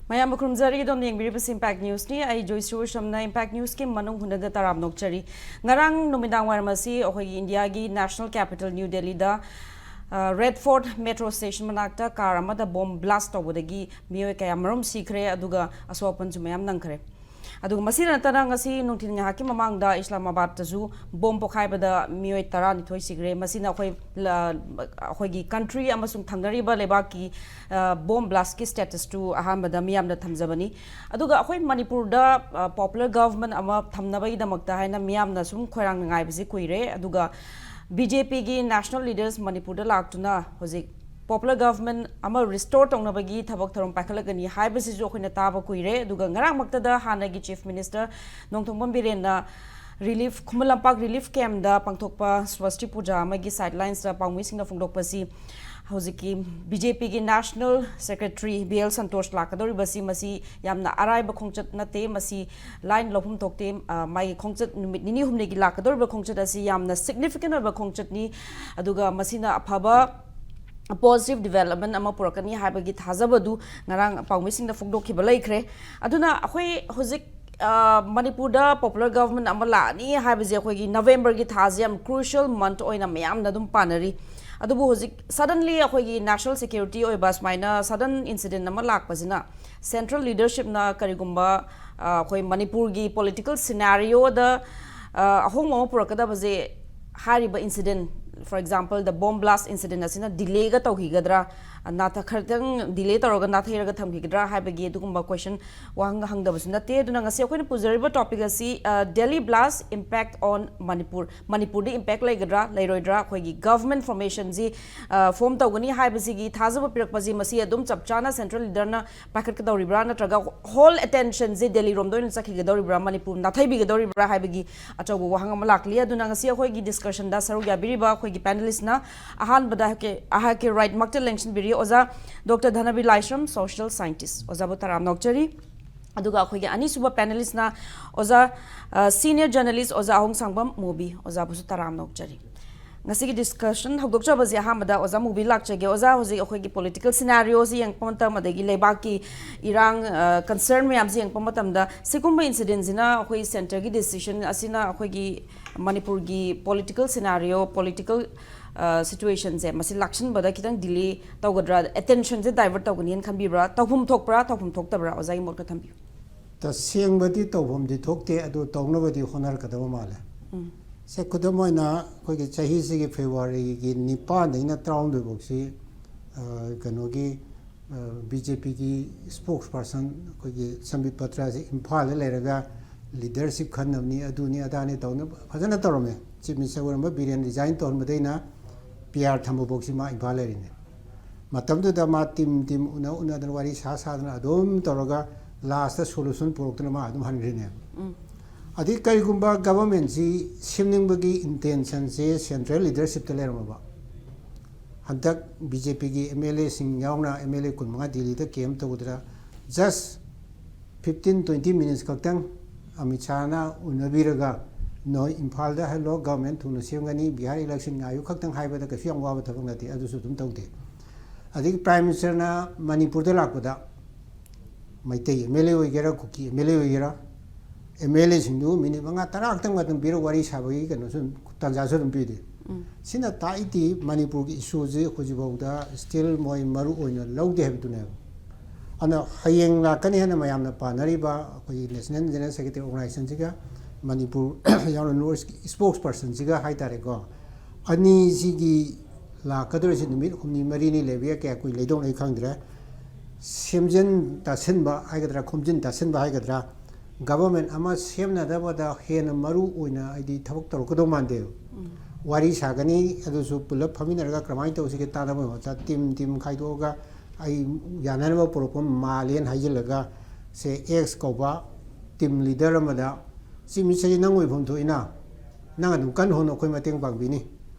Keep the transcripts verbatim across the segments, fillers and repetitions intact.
ꯃꯌꯥꯝꯕꯨ ꯈꯨꯔꯨꯝꯖꯔꯤ꯫ ꯑꯗꯣꯝꯅ ꯌꯦꯡꯕꯤꯔꯤꯕꯁꯤ ꯏꯝꯄꯦꯛ ꯅ꯭ꯌꯨꯁꯅꯤ꯫ ꯑꯩ ꯖꯣꯏꯁ꯭ꯔꯤ ꯎꯁꯝꯅ ꯏꯝꯄꯦꯛ ꯅ꯭ꯌꯨꯁꯀꯤ ꯃꯅꯨꯡ ꯍꯨꯠꯅꯗ ꯇꯔꯥꯝ ꯅꯣꯛꯆꯔꯤ꯫ ꯉꯔꯥꯡ ꯅꯨꯃꯤꯗꯥꯡ ꯋꯥꯏꯔꯝ ꯑꯁꯤ ꯑꯩꯈꯣꯏꯒꯤ ꯏꯟꯗꯤꯌꯥꯒꯤ ꯅꯦꯁꯅꯦꯜ ꯀꯦꯄꯤꯇꯜ ꯅ꯭ꯌꯨ ꯗꯦꯜꯂꯤꯗ, ꯑ, ꯔꯦꯗ ꯐꯣꯔꯠ ꯃꯦꯇ꯭ꯔꯣ ꯁ꯭ꯇꯦꯁꯟ ꯃꯅꯥꯛꯇ ꯀꯥꯔ ꯑꯃꯗ ꯕꯣꯝ ꯕ꯭ꯂꯥꯁ ꯇꯧꯕꯗꯒꯤ ꯃꯤꯑꯣꯏ ꯀꯌꯥ ꯃꯔꯨꯝ ꯁꯤꯈ꯭ꯔꯦ, ꯑꯗꯨꯒ ꯑꯁꯣꯛ ꯑꯄꯟꯁꯨ ꯃꯌꯥꯝ ꯅꯪꯈ꯭ꯔꯦ꯫ ꯑꯗꯨꯒ ꯃꯁꯤꯗ ꯅꯠꯇꯅ ꯉꯁꯤ ꯅꯨꯡꯊꯤꯜ ꯉꯥꯏꯍꯥꯛꯀꯤ ꯃꯃꯥꯡꯗ ꯏꯁꯂꯥꯃꯥꯕꯥꯗꯇꯁꯨ ꯕꯣꯝ ꯄꯣꯈꯥꯏꯕꯗ ꯃꯤꯑꯣꯏ ꯇꯔꯥꯅꯤꯊꯣꯏ ꯁꯤꯈ꯭ꯔꯦ꯫ ꯃꯁꯤꯅ ꯑꯩꯈꯣꯏ ꯂ-, ꯑꯩꯈꯣꯏꯒꯤ ꯀꯟꯇ꯭ꯔꯤ ꯑꯃꯁꯨꯡ ꯊꯪꯅꯔꯤꯕ ꯂꯩꯕꯥꯛꯀꯤ, ꯑ, ꯕꯣꯝ ꯕ꯭ꯂꯥꯁꯀꯤ ꯁ꯭ꯇꯦꯇꯁꯇꯨ ꯑꯍꯥꯟꯕꯗ ꯃꯤꯌꯥꯝꯗ ꯊꯝꯖꯕꯅꯤ꯫ ꯑꯗꯨꯒ ꯑꯩꯈꯣꯏ ꯃꯅꯤꯄꯨꯔꯗ, ꯑ, ꯄꯣꯄꯨꯂꯔ ꯒꯚꯔꯟꯃꯦꯟꯠ ꯑꯃ ꯊꯝꯅꯕꯒꯤꯗꯃꯛꯇ ꯍꯥꯏꯅ ꯃꯤꯌꯥꯝꯅ ꯁꯨꯝ ꯈꯣꯏꯔꯥꯡꯅ ꯉꯥꯏꯕꯁꯤ ꯀꯨꯏꯔꯦ꯫ ꯑꯗꯨꯒ ꯕꯤ ꯖꯦ ꯄꯤꯒꯤ ꯅꯦꯁꯅꯦꯜ ꯂꯤꯗꯔꯁ ꯃꯅꯤꯄꯨꯔꯗ ꯂꯥꯛꯇꯨꯅ ꯍꯧꯖꯤꯛ ꯄꯣꯄꯨꯂꯔ ꯒꯚꯔꯟꯃꯦꯟꯠ ꯑꯃ ꯔꯤꯁꯇꯣꯔ ꯇꯧꯅꯕꯒꯤ ꯊꯕꯛ ꯊꯧꯔꯝ ꯄꯥꯏꯈꯠꯂꯛꯀꯅꯤ ꯍꯥꯏꯕꯁꯤꯁꯨ ꯑꯩꯈꯣꯏꯅ ꯇꯥꯕ ꯀꯨꯏꯔꯦ꯫ ꯑꯗꯨꯒ ꯉꯔꯥꯡꯃꯛꯇꯗ ꯍꯥꯟꯅꯒꯤ chief minister Nongthombam ꯕꯤꯔꯦꯟꯅ relief, Khuman Lampak relief ꯀꯦꯝꯞꯇ ꯄꯥꯡꯊꯣꯛꯄ ꯁ꯭ꯋꯁꯇꯤ ꯄꯨꯖꯥ ꯑꯃꯒꯤ ꯁꯥꯏꯗꯂꯥꯏꯟꯁꯇ ꯄꯥꯎꯃꯤꯁꯤꯡꯅ ꯐꯣꯡꯗꯣꯛꯄꯁꯤ ꯍꯧꯖꯤꯛꯀꯤ ꯕꯤ ꯖꯦ ꯄꯤꯒꯤ national secretary B L Santosh ꯂꯥꯛꯀꯗꯧꯔꯤꯕꯁꯤ, ꯃꯁꯤ ꯌꯥꯝꯅ ꯑꯔꯥꯏꯕ ꯈꯣꯡꯆꯠ ꯅꯠꯇꯦ꯫ ꯃꯁꯤ ꯂꯥꯏꯅ ꯂꯧꯐꯝ ꯊꯣꯛꯇꯦ꯫ ꯑ, ꯃꯥꯒꯤ ꯈꯣꯡꯆꯠ ꯅꯨꯃꯤꯠ ꯅꯤꯅꯤ ꯍꯨꯝꯅꯤꯒꯤ ꯂꯥꯛꯀꯗꯧꯔꯤꯕ ꯈꯣꯡꯆꯠ ꯑꯁꯤ ꯌꯥꯝꯅ ꯁꯤꯒꯅꯤꯐꯤꯀꯦꯟ ꯑꯣꯏꯕ ꯈꯣꯡꯆꯠꯅꯤ꯫ ꯑꯗꯨꯒ ꯃꯁꯤꯅ ꯑꯐꯕ ꯄꯣꯖꯤꯇꯤꯚ ꯗꯤꯕꯦꯂꯞꯃꯦꯟꯠ ꯑꯃ ꯄꯨꯔꯛꯀꯅꯤ ꯍꯥꯏꯕꯒꯤ ꯊꯥꯖꯕꯗꯨ ꯉꯔꯥꯡ ꯄꯥꯎꯃꯤꯁꯤꯡꯗ ꯐꯣꯡꯗꯣꯛꯈꯤꯕ ꯂꯩꯈ꯭ꯔꯦ꯫ ꯑꯗꯨꯅ ꯑꯩꯈꯣꯏ ꯍꯧꯖꯤꯛ, ꯑ, ꯃꯅꯤꯄꯨꯔꯗ ꯄꯣꯄꯨꯂꯔ ꯒꯚꯔꯟꯃꯦꯟꯠ ꯑꯃ ꯂꯥꯛꯑꯅꯤ ꯍꯥꯏꯕꯁꯦ ꯑꯩꯈꯣꯏꯒꯤ ꯅꯕꯦꯝꯕꯔꯒꯤ ꯊꯥꯁꯦ ꯌꯥꯝ ꯀ꯭ꯔꯨꯁꯤꯌꯦꯜ ꯃꯟꯠ ꯑꯣꯏꯅ ꯃꯌꯥꯝꯅ ꯑꯗꯨꯝ ꯄꯥꯅꯔꯤ꯫ ꯑꯗꯨꯕꯨ ꯍꯧꯖꯤꯛ ꯁꯗꯟꯂꯤ ꯑꯩꯈꯣꯏꯒꯤ ꯅꯦꯁꯅꯦꯜ ꯁꯦꯀ꯭ꯌꯨꯔꯤꯇꯤ ꯑꯣꯏꯕ ꯁꯨꯃꯥꯏꯅ ꯁꯗꯟ ꯏꯟꯁꯤꯗꯦꯟꯠ ꯑꯃ ꯂꯥꯛꯄꯁꯤꯅ ꯁꯦꯟꯇ꯭ꯔꯦꯜ ꯂꯤꯗꯔꯁꯤꯞꯅ ꯀꯔꯤꯒꯨꯝꯕ, ꯑ, ꯑꯩꯈꯣꯏ ꯃꯅꯤꯄꯨꯔꯒꯤ ꯄꯣꯂꯤꯇꯤꯀꯦꯜ ꯁꯤꯅꯥꯔꯤꯑꯣꯗ, ꯑ, ꯑꯍꯣꯡꯕ ꯑꯃ ꯄꯨꯔꯛꯀꯗꯕꯁꯦ ꯍꯥꯏꯔꯤꯕ incident, for example, the bomb blast incident ꯑꯁꯤꯅ ꯗꯤꯂꯦꯒ ꯇꯧꯈꯤꯒꯗ꯭ꯔꯥ, ꯅꯥꯊ-, ꯈꯔꯇꯪ ꯗꯤꯂꯦ ꯇꯧꯔꯒ ꯅꯥꯊꯩꯔꯒ ꯊꯝꯈꯤꯒꯗ꯭ꯔꯥ ꯍꯥꯏꯕꯒꯤ ꯑꯗꯨꯒꯨꯝꯕ ꯀꯣꯏꯁꯟ ꯋꯥꯍꯪ ꯍꯪꯗꯕꯁꯨ ꯅꯠꯇꯦ꯫ ꯑꯗꯨꯅ ꯉꯁꯤ ꯑꯩꯈꯣꯏꯅ ꯄꯨꯖꯔꯤꯕ ꯇꯣꯄꯤꯛ ꯑꯁꯤ, ꯑ, ꯗꯦꯜꯂꯤ ꯕ꯭ꯂꯥꯁ ꯏꯝꯄꯦꯛ ꯑꯣꯟ ꯃꯅꯤꯄꯨꯔ, ꯃꯅꯤꯄꯨꯔꯗ ꯏꯝꯄꯦꯛ ꯂꯩꯒꯗ꯭ꯔꯥ ꯂꯩꯔꯣꯏꯗ꯭ꯔꯥ, ꯑꯩꯈꯣꯏꯒꯤ ꯒꯚꯔꯟꯃꯦꯟꯠ ꯐꯣꯔꯃꯦꯁꯟꯁꯤ, ꯑ, ꯐꯣꯔꯝ ꯇꯧꯒꯅꯤ ꯍꯥꯏꯕꯁꯤꯒꯤ ꯊꯥꯖꯕ ꯄꯤꯔꯛꯄꯁꯤ, ꯃꯁꯤ ꯑꯗꯨꯝ ꯆꯞ ꯆꯥꯅ ꯁꯦꯟꯇ꯭ꯔꯦꯜ ꯂꯤꯗꯔꯅ ꯄꯥꯏꯈꯠꯀꯗꯧꯔꯤꯕ꯭ꯔꯥ, ꯅꯠꯇ꯭ꯔꯒ ꯍꯣꯜ ꯑꯦꯇꯦꯟꯁꯟꯁꯦ ꯗꯦꯜꯂꯤꯔꯣꯝꯗ ꯑꯣꯏꯅ ꯆꯠꯈꯤꯒꯗꯧꯔꯤꯕ꯭ꯔꯥ, ꯃꯅꯤꯄꯨꯔ ꯅꯥꯊꯩꯕꯤꯒꯗꯧꯔꯤꯕ꯭ꯔꯥ ꯍꯥꯏꯕꯒꯤ ꯑꯆꯧꯕ ꯋꯥꯍꯪ ꯑꯃ ꯂꯥꯛꯂꯤ꯫ ꯑꯗꯨꯅ ꯉꯁꯤ ꯑꯩꯈꯣꯏꯒꯤ ꯗꯤꯁꯀꯁꯟꯗ ꯁꯔꯨꯛ ꯌꯥꯕꯤꯔꯤꯕ ꯑꯩꯈꯣꯏꯒꯤ ꯄꯦꯅꯦꯂꯤꯁꯅ ꯑꯍꯥꯟꯕꯗ ꯑꯩꯍꯥꯛꯀꯤ, ꯑꯩꯍꯥꯛꯀꯤ ꯔꯥꯏꯠꯃꯛꯇ ꯂꯦꯡꯁꯤꯟꯕꯤꯔꯤ ꯑꯣꯖꯥ ꯗꯣꯛꯇꯔ ꯙꯅꯕꯤꯔ ꯂꯥꯏꯁ꯭ꯔꯝ, ꯁꯣꯁꯤꯌꯦꯜ ꯁꯥꯏꯟꯇꯤꯁ꯭ꯠ꯫ ꯑꯣꯖꯥꯕꯨ ꯇꯔꯥꯝꯅ ꯑꯣꯛꯆꯔꯤ꯫ ꯑꯗꯨꯒ ꯑꯩꯈꯣꯏꯒꯤ ꯑꯅꯤꯁꯨꯕ ꯄꯦꯅꯦꯂꯤꯁꯅ ꯑꯣꯖꯥ, ꯑ, ꯁꯤꯅꯤꯌꯔ ꯖꯔꯅꯦꯂꯤꯁ꯭ꯠ ꯑꯣꯖꯥ ꯑꯍꯣꯡꯁꯥꯡꯕꯝ ꯃꯣꯕꯤ꯫ ꯑꯣꯖꯥꯕꯨꯁꯨ ꯇꯔꯥꯝꯅ ꯑꯣꯛꯆꯔꯤ꯫ ꯉꯁꯤꯒꯤ ꯗꯤꯁꯀꯁꯟ ꯍꯧꯗꯣꯛꯆꯕꯁꯦ ꯑꯍꯥꯟꯕꯗ ꯑꯣꯖꯥ ꯃꯨꯕꯤ ꯂꯥꯛꯆꯒꯦ꯫ ꯑꯣꯖꯥ, ꯍꯧꯖꯤꯛ ꯑꯩꯈꯣꯏꯒꯤ ꯄꯣꯂꯤꯇꯤꯀꯦꯜ ꯁꯤꯅꯥꯔꯤꯑꯣꯁꯤ ꯌꯦꯡꯉꯛꯄ ꯃꯇꯝ, ꯑꯗꯒꯤ ꯂꯩꯕꯥꯛꯀꯤ ꯏꯔꯥꯡ, ꯀꯟꯁꯔꯟ ꯃꯌꯥꯝꯁꯤ ꯌꯦꯡꯉꯛꯄ ꯃꯇꯝꯗ, ꯁꯤꯒꯨꯝꯕ ꯏꯟꯁꯤꯗꯦꯟꯁꯤꯅ, ꯑꯩꯈꯣꯏ ꯁꯦꯟꯇꯔꯒꯤ ꯗꯤꯁꯤꯖꯟ ꯑꯁꯤꯅ ꯑꯩꯈꯣꯏꯒꯤ ꯃꯅꯤꯄꯨꯔꯒꯤ ꯄꯣꯂꯤꯇꯤꯀꯦꯜ ꯁꯤꯅꯥꯔꯤꯑꯣ, ꯄꯣꯂꯤꯇꯤꯀꯦꯜ ꯁꯤꯆꯨꯋꯦꯁꯟꯁꯦ ꯃꯁꯤ ꯂꯥꯛꯁꯤꯟꯕꯗ ꯈꯤꯇꯪ ꯗꯤꯂꯦ ꯇꯧꯒꯗ꯭ꯔꯥ, ꯑꯦꯇꯦꯟꯁꯟꯁꯦ ꯗꯥꯏꯚꯔꯠ ꯇꯧꯒꯅꯤꯅ ꯈꯟꯕꯤꯕ꯭ꯔꯥ? ꯇꯧꯐꯝ ꯊꯣꯛꯄ꯭ꯔꯥ, ꯇꯧꯐꯝ ꯊꯣꯛꯇꯕ꯭ꯔꯥ? ꯑꯣꯖꯥꯒꯤ ꯃꯣꯠ ꯈꯔ ꯊꯝꯕꯤꯌꯨ꯫ ꯇꯁꯦꯡꯕꯗꯤ ꯇꯧꯐꯝꯗꯤ ꯊꯣꯛꯇꯦ, ꯑꯗꯨ ꯇꯧꯅꯕꯗꯤ ꯍꯣꯠꯅꯔꯛꯀꯗꯕ ꯃꯥꯜꯂꯦ꯫ ꯁꯦ, ꯈꯨꯗꯝ ꯑꯣꯏꯅ ꯑꯩꯈꯣꯏꯒꯤ ꯆꯍꯤꯁꯤꯒꯤ ꯐꯦꯕ꯭ꯔꯨꯋꯥꯔꯤꯒꯤ ꯅꯤꯄꯥꯟꯗꯒꯤꯅ ꯇꯔꯥꯍꯨꯝꯗꯣꯏ ꯐꯥꯎꯁꯤ, ꯑ, ꯀꯩꯅꯣꯒꯤ, ꯕꯤ ꯖꯦ ꯄꯤꯒꯤ ꯏꯁꯄꯣꯛꯁ ꯄꯥꯔꯁꯟ ꯑꯩꯈꯣꯏꯒꯤ ꯁꯝꯕꯤꯠ ꯄꯇ꯭ꯔꯁꯦ ꯏꯝꯐꯥꯜꯗ ꯂꯩꯔꯒ ꯂꯤꯗꯔꯁꯤꯞ ꯈꯟꯅꯕꯅꯤ, ꯑꯗꯨꯅꯤ ꯑꯗꯥꯅꯤ ꯇꯧꯅ ꯐꯖꯅ ꯇꯧꯔꯝꯃꯦ꯫ ꯆꯤꯐ ꯃꯤꯅꯤꯁꯇꯔ ꯑꯣꯏꯔꯝꯕ ꯕꯤꯔꯦꯟ ꯔꯤꯖꯥꯏꯟ ꯇꯧꯍꯟꯕꯗꯩꯅ ꯄꯤ ꯑꯥꯔ ꯊꯝꯕꯐꯥꯎꯁꯤ ꯃꯥ ꯏꯝꯐꯥꯜ ꯂꯩꯔꯤꯅꯦ꯫ ꯃꯇꯝꯗꯨꯗ ꯃꯥ ꯇꯤꯝ ꯇꯤꯝ ꯎꯅ ꯎꯅꯗꯅ ꯋꯥꯔꯤ ꯁꯥ ꯁꯥꯗꯅ ꯑꯗꯨꯝ ꯇꯧꯔꯒ ꯂꯥꯁꯇ ꯁꯣꯂꯨꯁꯟ ꯄꯨꯔꯛꯇꯅ ꯃꯥ ꯑꯗꯨꯝ ꯍꯟꯈ꯭ꯔꯤꯅꯦ꯫ ꯑꯗꯩ ꯀꯔꯤꯒꯨꯝꯕ ꯒꯕꯔꯃꯦꯟꯁꯤ ꯁꯦꯝꯅꯤꯡꯕꯒꯤ ꯏꯟꯇꯦꯟꯁꯟꯁꯦ ꯁꯦꯟꯇ꯭ꯔꯦꯜ ꯂꯤꯗꯔꯁꯤꯞꯇ ꯂꯩꯔꯝꯃꯕ, ꯍꯟꯗꯛ ꯕꯤ ꯖꯦ ꯄꯤꯒꯤ ꯑꯦꯝ ꯑꯦꯜ ꯑꯦꯁꯤꯡ ꯌꯥꯎꯅ ꯑꯦꯝ ꯑꯦꯜ ꯑꯦ ꯀꯨꯟꯃꯉꯥ ꯗꯤꯜꯂꯤꯗ ꯀꯦꯝ ꯇꯧꯕꯗꯨꯗ just fifteen twenty minutes ꯈꯛꯇꯪ ꯑꯃꯤꯠ ꯁꯥꯍꯅ ꯎꯅꯕꯤꯔꯒ, "ꯅꯣꯏ ꯏꯝꯐꯥꯜꯗ ꯍꯜꯂꯣ, ꯒꯚꯔꯟꯃꯦꯟ ꯊꯨꯅ ꯁꯦꯝꯒꯅꯤ, ꯕꯤꯍꯥꯔ ꯏꯂꯦꯛꯁꯟ ꯉꯥꯏꯌꯨ" ꯈꯛꯇꯪ ꯍꯥꯏꯕꯗ ꯀꯩꯁꯨ ꯌꯥꯝ ꯋꯥꯕ ꯊꯕꯛ ꯅꯠꯇꯦ꯫ ꯑꯗꯨꯁꯨ ꯑꯗꯨꯝ ꯇꯧꯗꯦ꯫ ꯑꯗꯒꯤ ꯄ꯭ꯔꯥꯏꯝ ꯃꯤꯅꯤꯁꯇꯔꯅ ꯃꯅꯤꯄꯨꯔꯗ ꯂꯥꯛꯄꯗ ꯃꯩꯇꯩ ꯑꯦꯝ ꯑꯦꯜ ꯑꯦ ꯑꯣꯏꯒꯦꯔꯥ, ꯀꯨꯀꯤ ꯑꯦꯝ ꯑꯦꯜ ꯑꯦ ꯑꯣꯏꯒꯦꯔꯥ, ꯑꯦꯝ ꯑꯦꯜ ꯑꯦꯁꯤꯡꯗꯨ ꯃꯤꯅꯤꯠ ꯃꯉꯥ ꯇꯔꯥ ꯈꯛꯇꯪ ꯃꯇꯝ ꯄꯤꯔꯒ ꯋꯥꯔꯤ ꯁꯥꯕꯒꯤ ꯀꯩꯅꯣꯁꯨ ꯑꯗꯨꯝ, ꯇꯥꯟꯖꯥꯁꯨ ꯑꯗꯨꯝ ꯄꯤꯗꯦ꯫ ꯁꯤꯅ ꯇꯥꯛꯏꯗꯤ ꯃꯅꯤꯄꯨꯔꯒꯤ ꯏꯁꯨꯁꯤ ꯍꯧꯖꯤꯛꯐꯥꯎꯗ ꯁ꯭ꯇꯤꯜ ꯃꯣꯏ ꯃꯔꯨ ꯑꯣꯏꯅ ꯂꯧꯗꯦ ꯍꯥꯏꯕꯗꯨꯅꯦꯕ꯫ ꯑꯗꯨꯅ ꯍꯌꯦꯡ ꯂꯥꯛꯀꯅꯤ ꯍꯥꯏꯅ ꯃꯌꯥꯝꯅ ꯄꯥꯅꯔꯤꯕ ꯑꯩꯈꯣꯏꯒꯤ ꯅꯦꯁꯅꯦꯜ ꯖꯦꯅꯔꯦꯜ ꯁꯦꯀ꯭ꯔꯦꯇꯔꯤ ꯑꯣꯔꯒꯅꯥꯏꯖꯦꯁꯟꯁꯤꯒ, ꯃꯅꯤꯄꯨꯔ ꯌꯥꯎꯅ ꯅꯣꯔꯠ ꯏꯁꯀꯤ ꯏꯁꯄꯣꯛꯁ ꯄꯔꯁꯟꯁꯤꯒ ꯍꯥꯏ ꯇꯥꯔꯦꯀꯣ, ꯑꯅꯤꯁꯤꯒꯤ ꯂꯥꯛꯀꯗꯧꯔꯤꯁꯤ ꯅꯨꯃꯤꯠ ꯍꯨꯝꯅꯤ ꯃꯔꯤꯅꯤ ꯂꯩꯕ ꯌꯥꯏ, ꯀꯌꯥ ꯀꯨꯏ ꯂꯩꯗꯧꯅꯣ ꯑꯩ ꯈꯪꯗ꯭ꯔꯦ꯫ ꯁꯦꯝꯖꯤꯟ ꯇꯥꯁꯤꯟꯕ ꯍꯥꯏꯒꯗ꯭ꯔꯥ, ꯈꯣꯝꯖꯤꯟ ꯇꯥꯁꯤꯟꯕ ꯍꯥꯏꯒꯗ꯭ꯔꯥ, ꯒꯕꯔꯃꯦꯟ ꯑꯃ ꯁꯦꯝꯅꯗꯕꯗ ꯍꯦꯟꯅ ꯃꯔꯨ ꯑꯣꯏꯅ ꯑꯩꯗꯤ ꯊꯕꯛ ꯇꯧꯔꯛꯀꯗꯧ ꯃꯥꯟꯗꯦꯕ꯫ ꯋꯥꯔꯤ ꯁꯥꯒꯅꯤ, ꯑꯗꯨꯁꯨ ꯄꯨꯂꯞ ꯐꯝꯃꯤꯟꯅꯔꯒ ꯀꯔꯝꯍꯥꯏꯅ ꯇꯧꯁꯤꯒꯦ ꯇꯥꯟꯅꯕꯒꯤ ꯃꯍꯨꯠꯇ ꯇꯤꯝ ꯇꯤꯝ ꯈꯥꯏꯗꯣꯛꯑꯒ ꯑꯩ ꯌꯥꯅꯅꯕ ꯄꯨꯔꯛꯄ ꯃꯥꯜꯂꯦꯅ ꯍꯥꯏꯖꯤꯜꯂꯒ, ꯁꯦ, ꯑꯦꯛꯁ ꯀꯧꯕ ꯇꯤꯝ ꯂꯤꯗꯔ ꯑꯃꯗ, "ꯆꯤꯐ ꯃꯤꯅꯤꯁꯇꯔꯁꯤ ꯅꯪ ꯑꯣꯏꯐꯝ ꯊꯣꯛꯏꯅ, ꯅꯪ ꯑꯗꯨꯝ ꯀꯟꯅ ꯍꯣꯠꯅꯧ, ꯑꯩꯈꯣꯏ ꯃꯇꯦꯡ ꯄꯥꯡꯕꯤꯅꯤ"꯫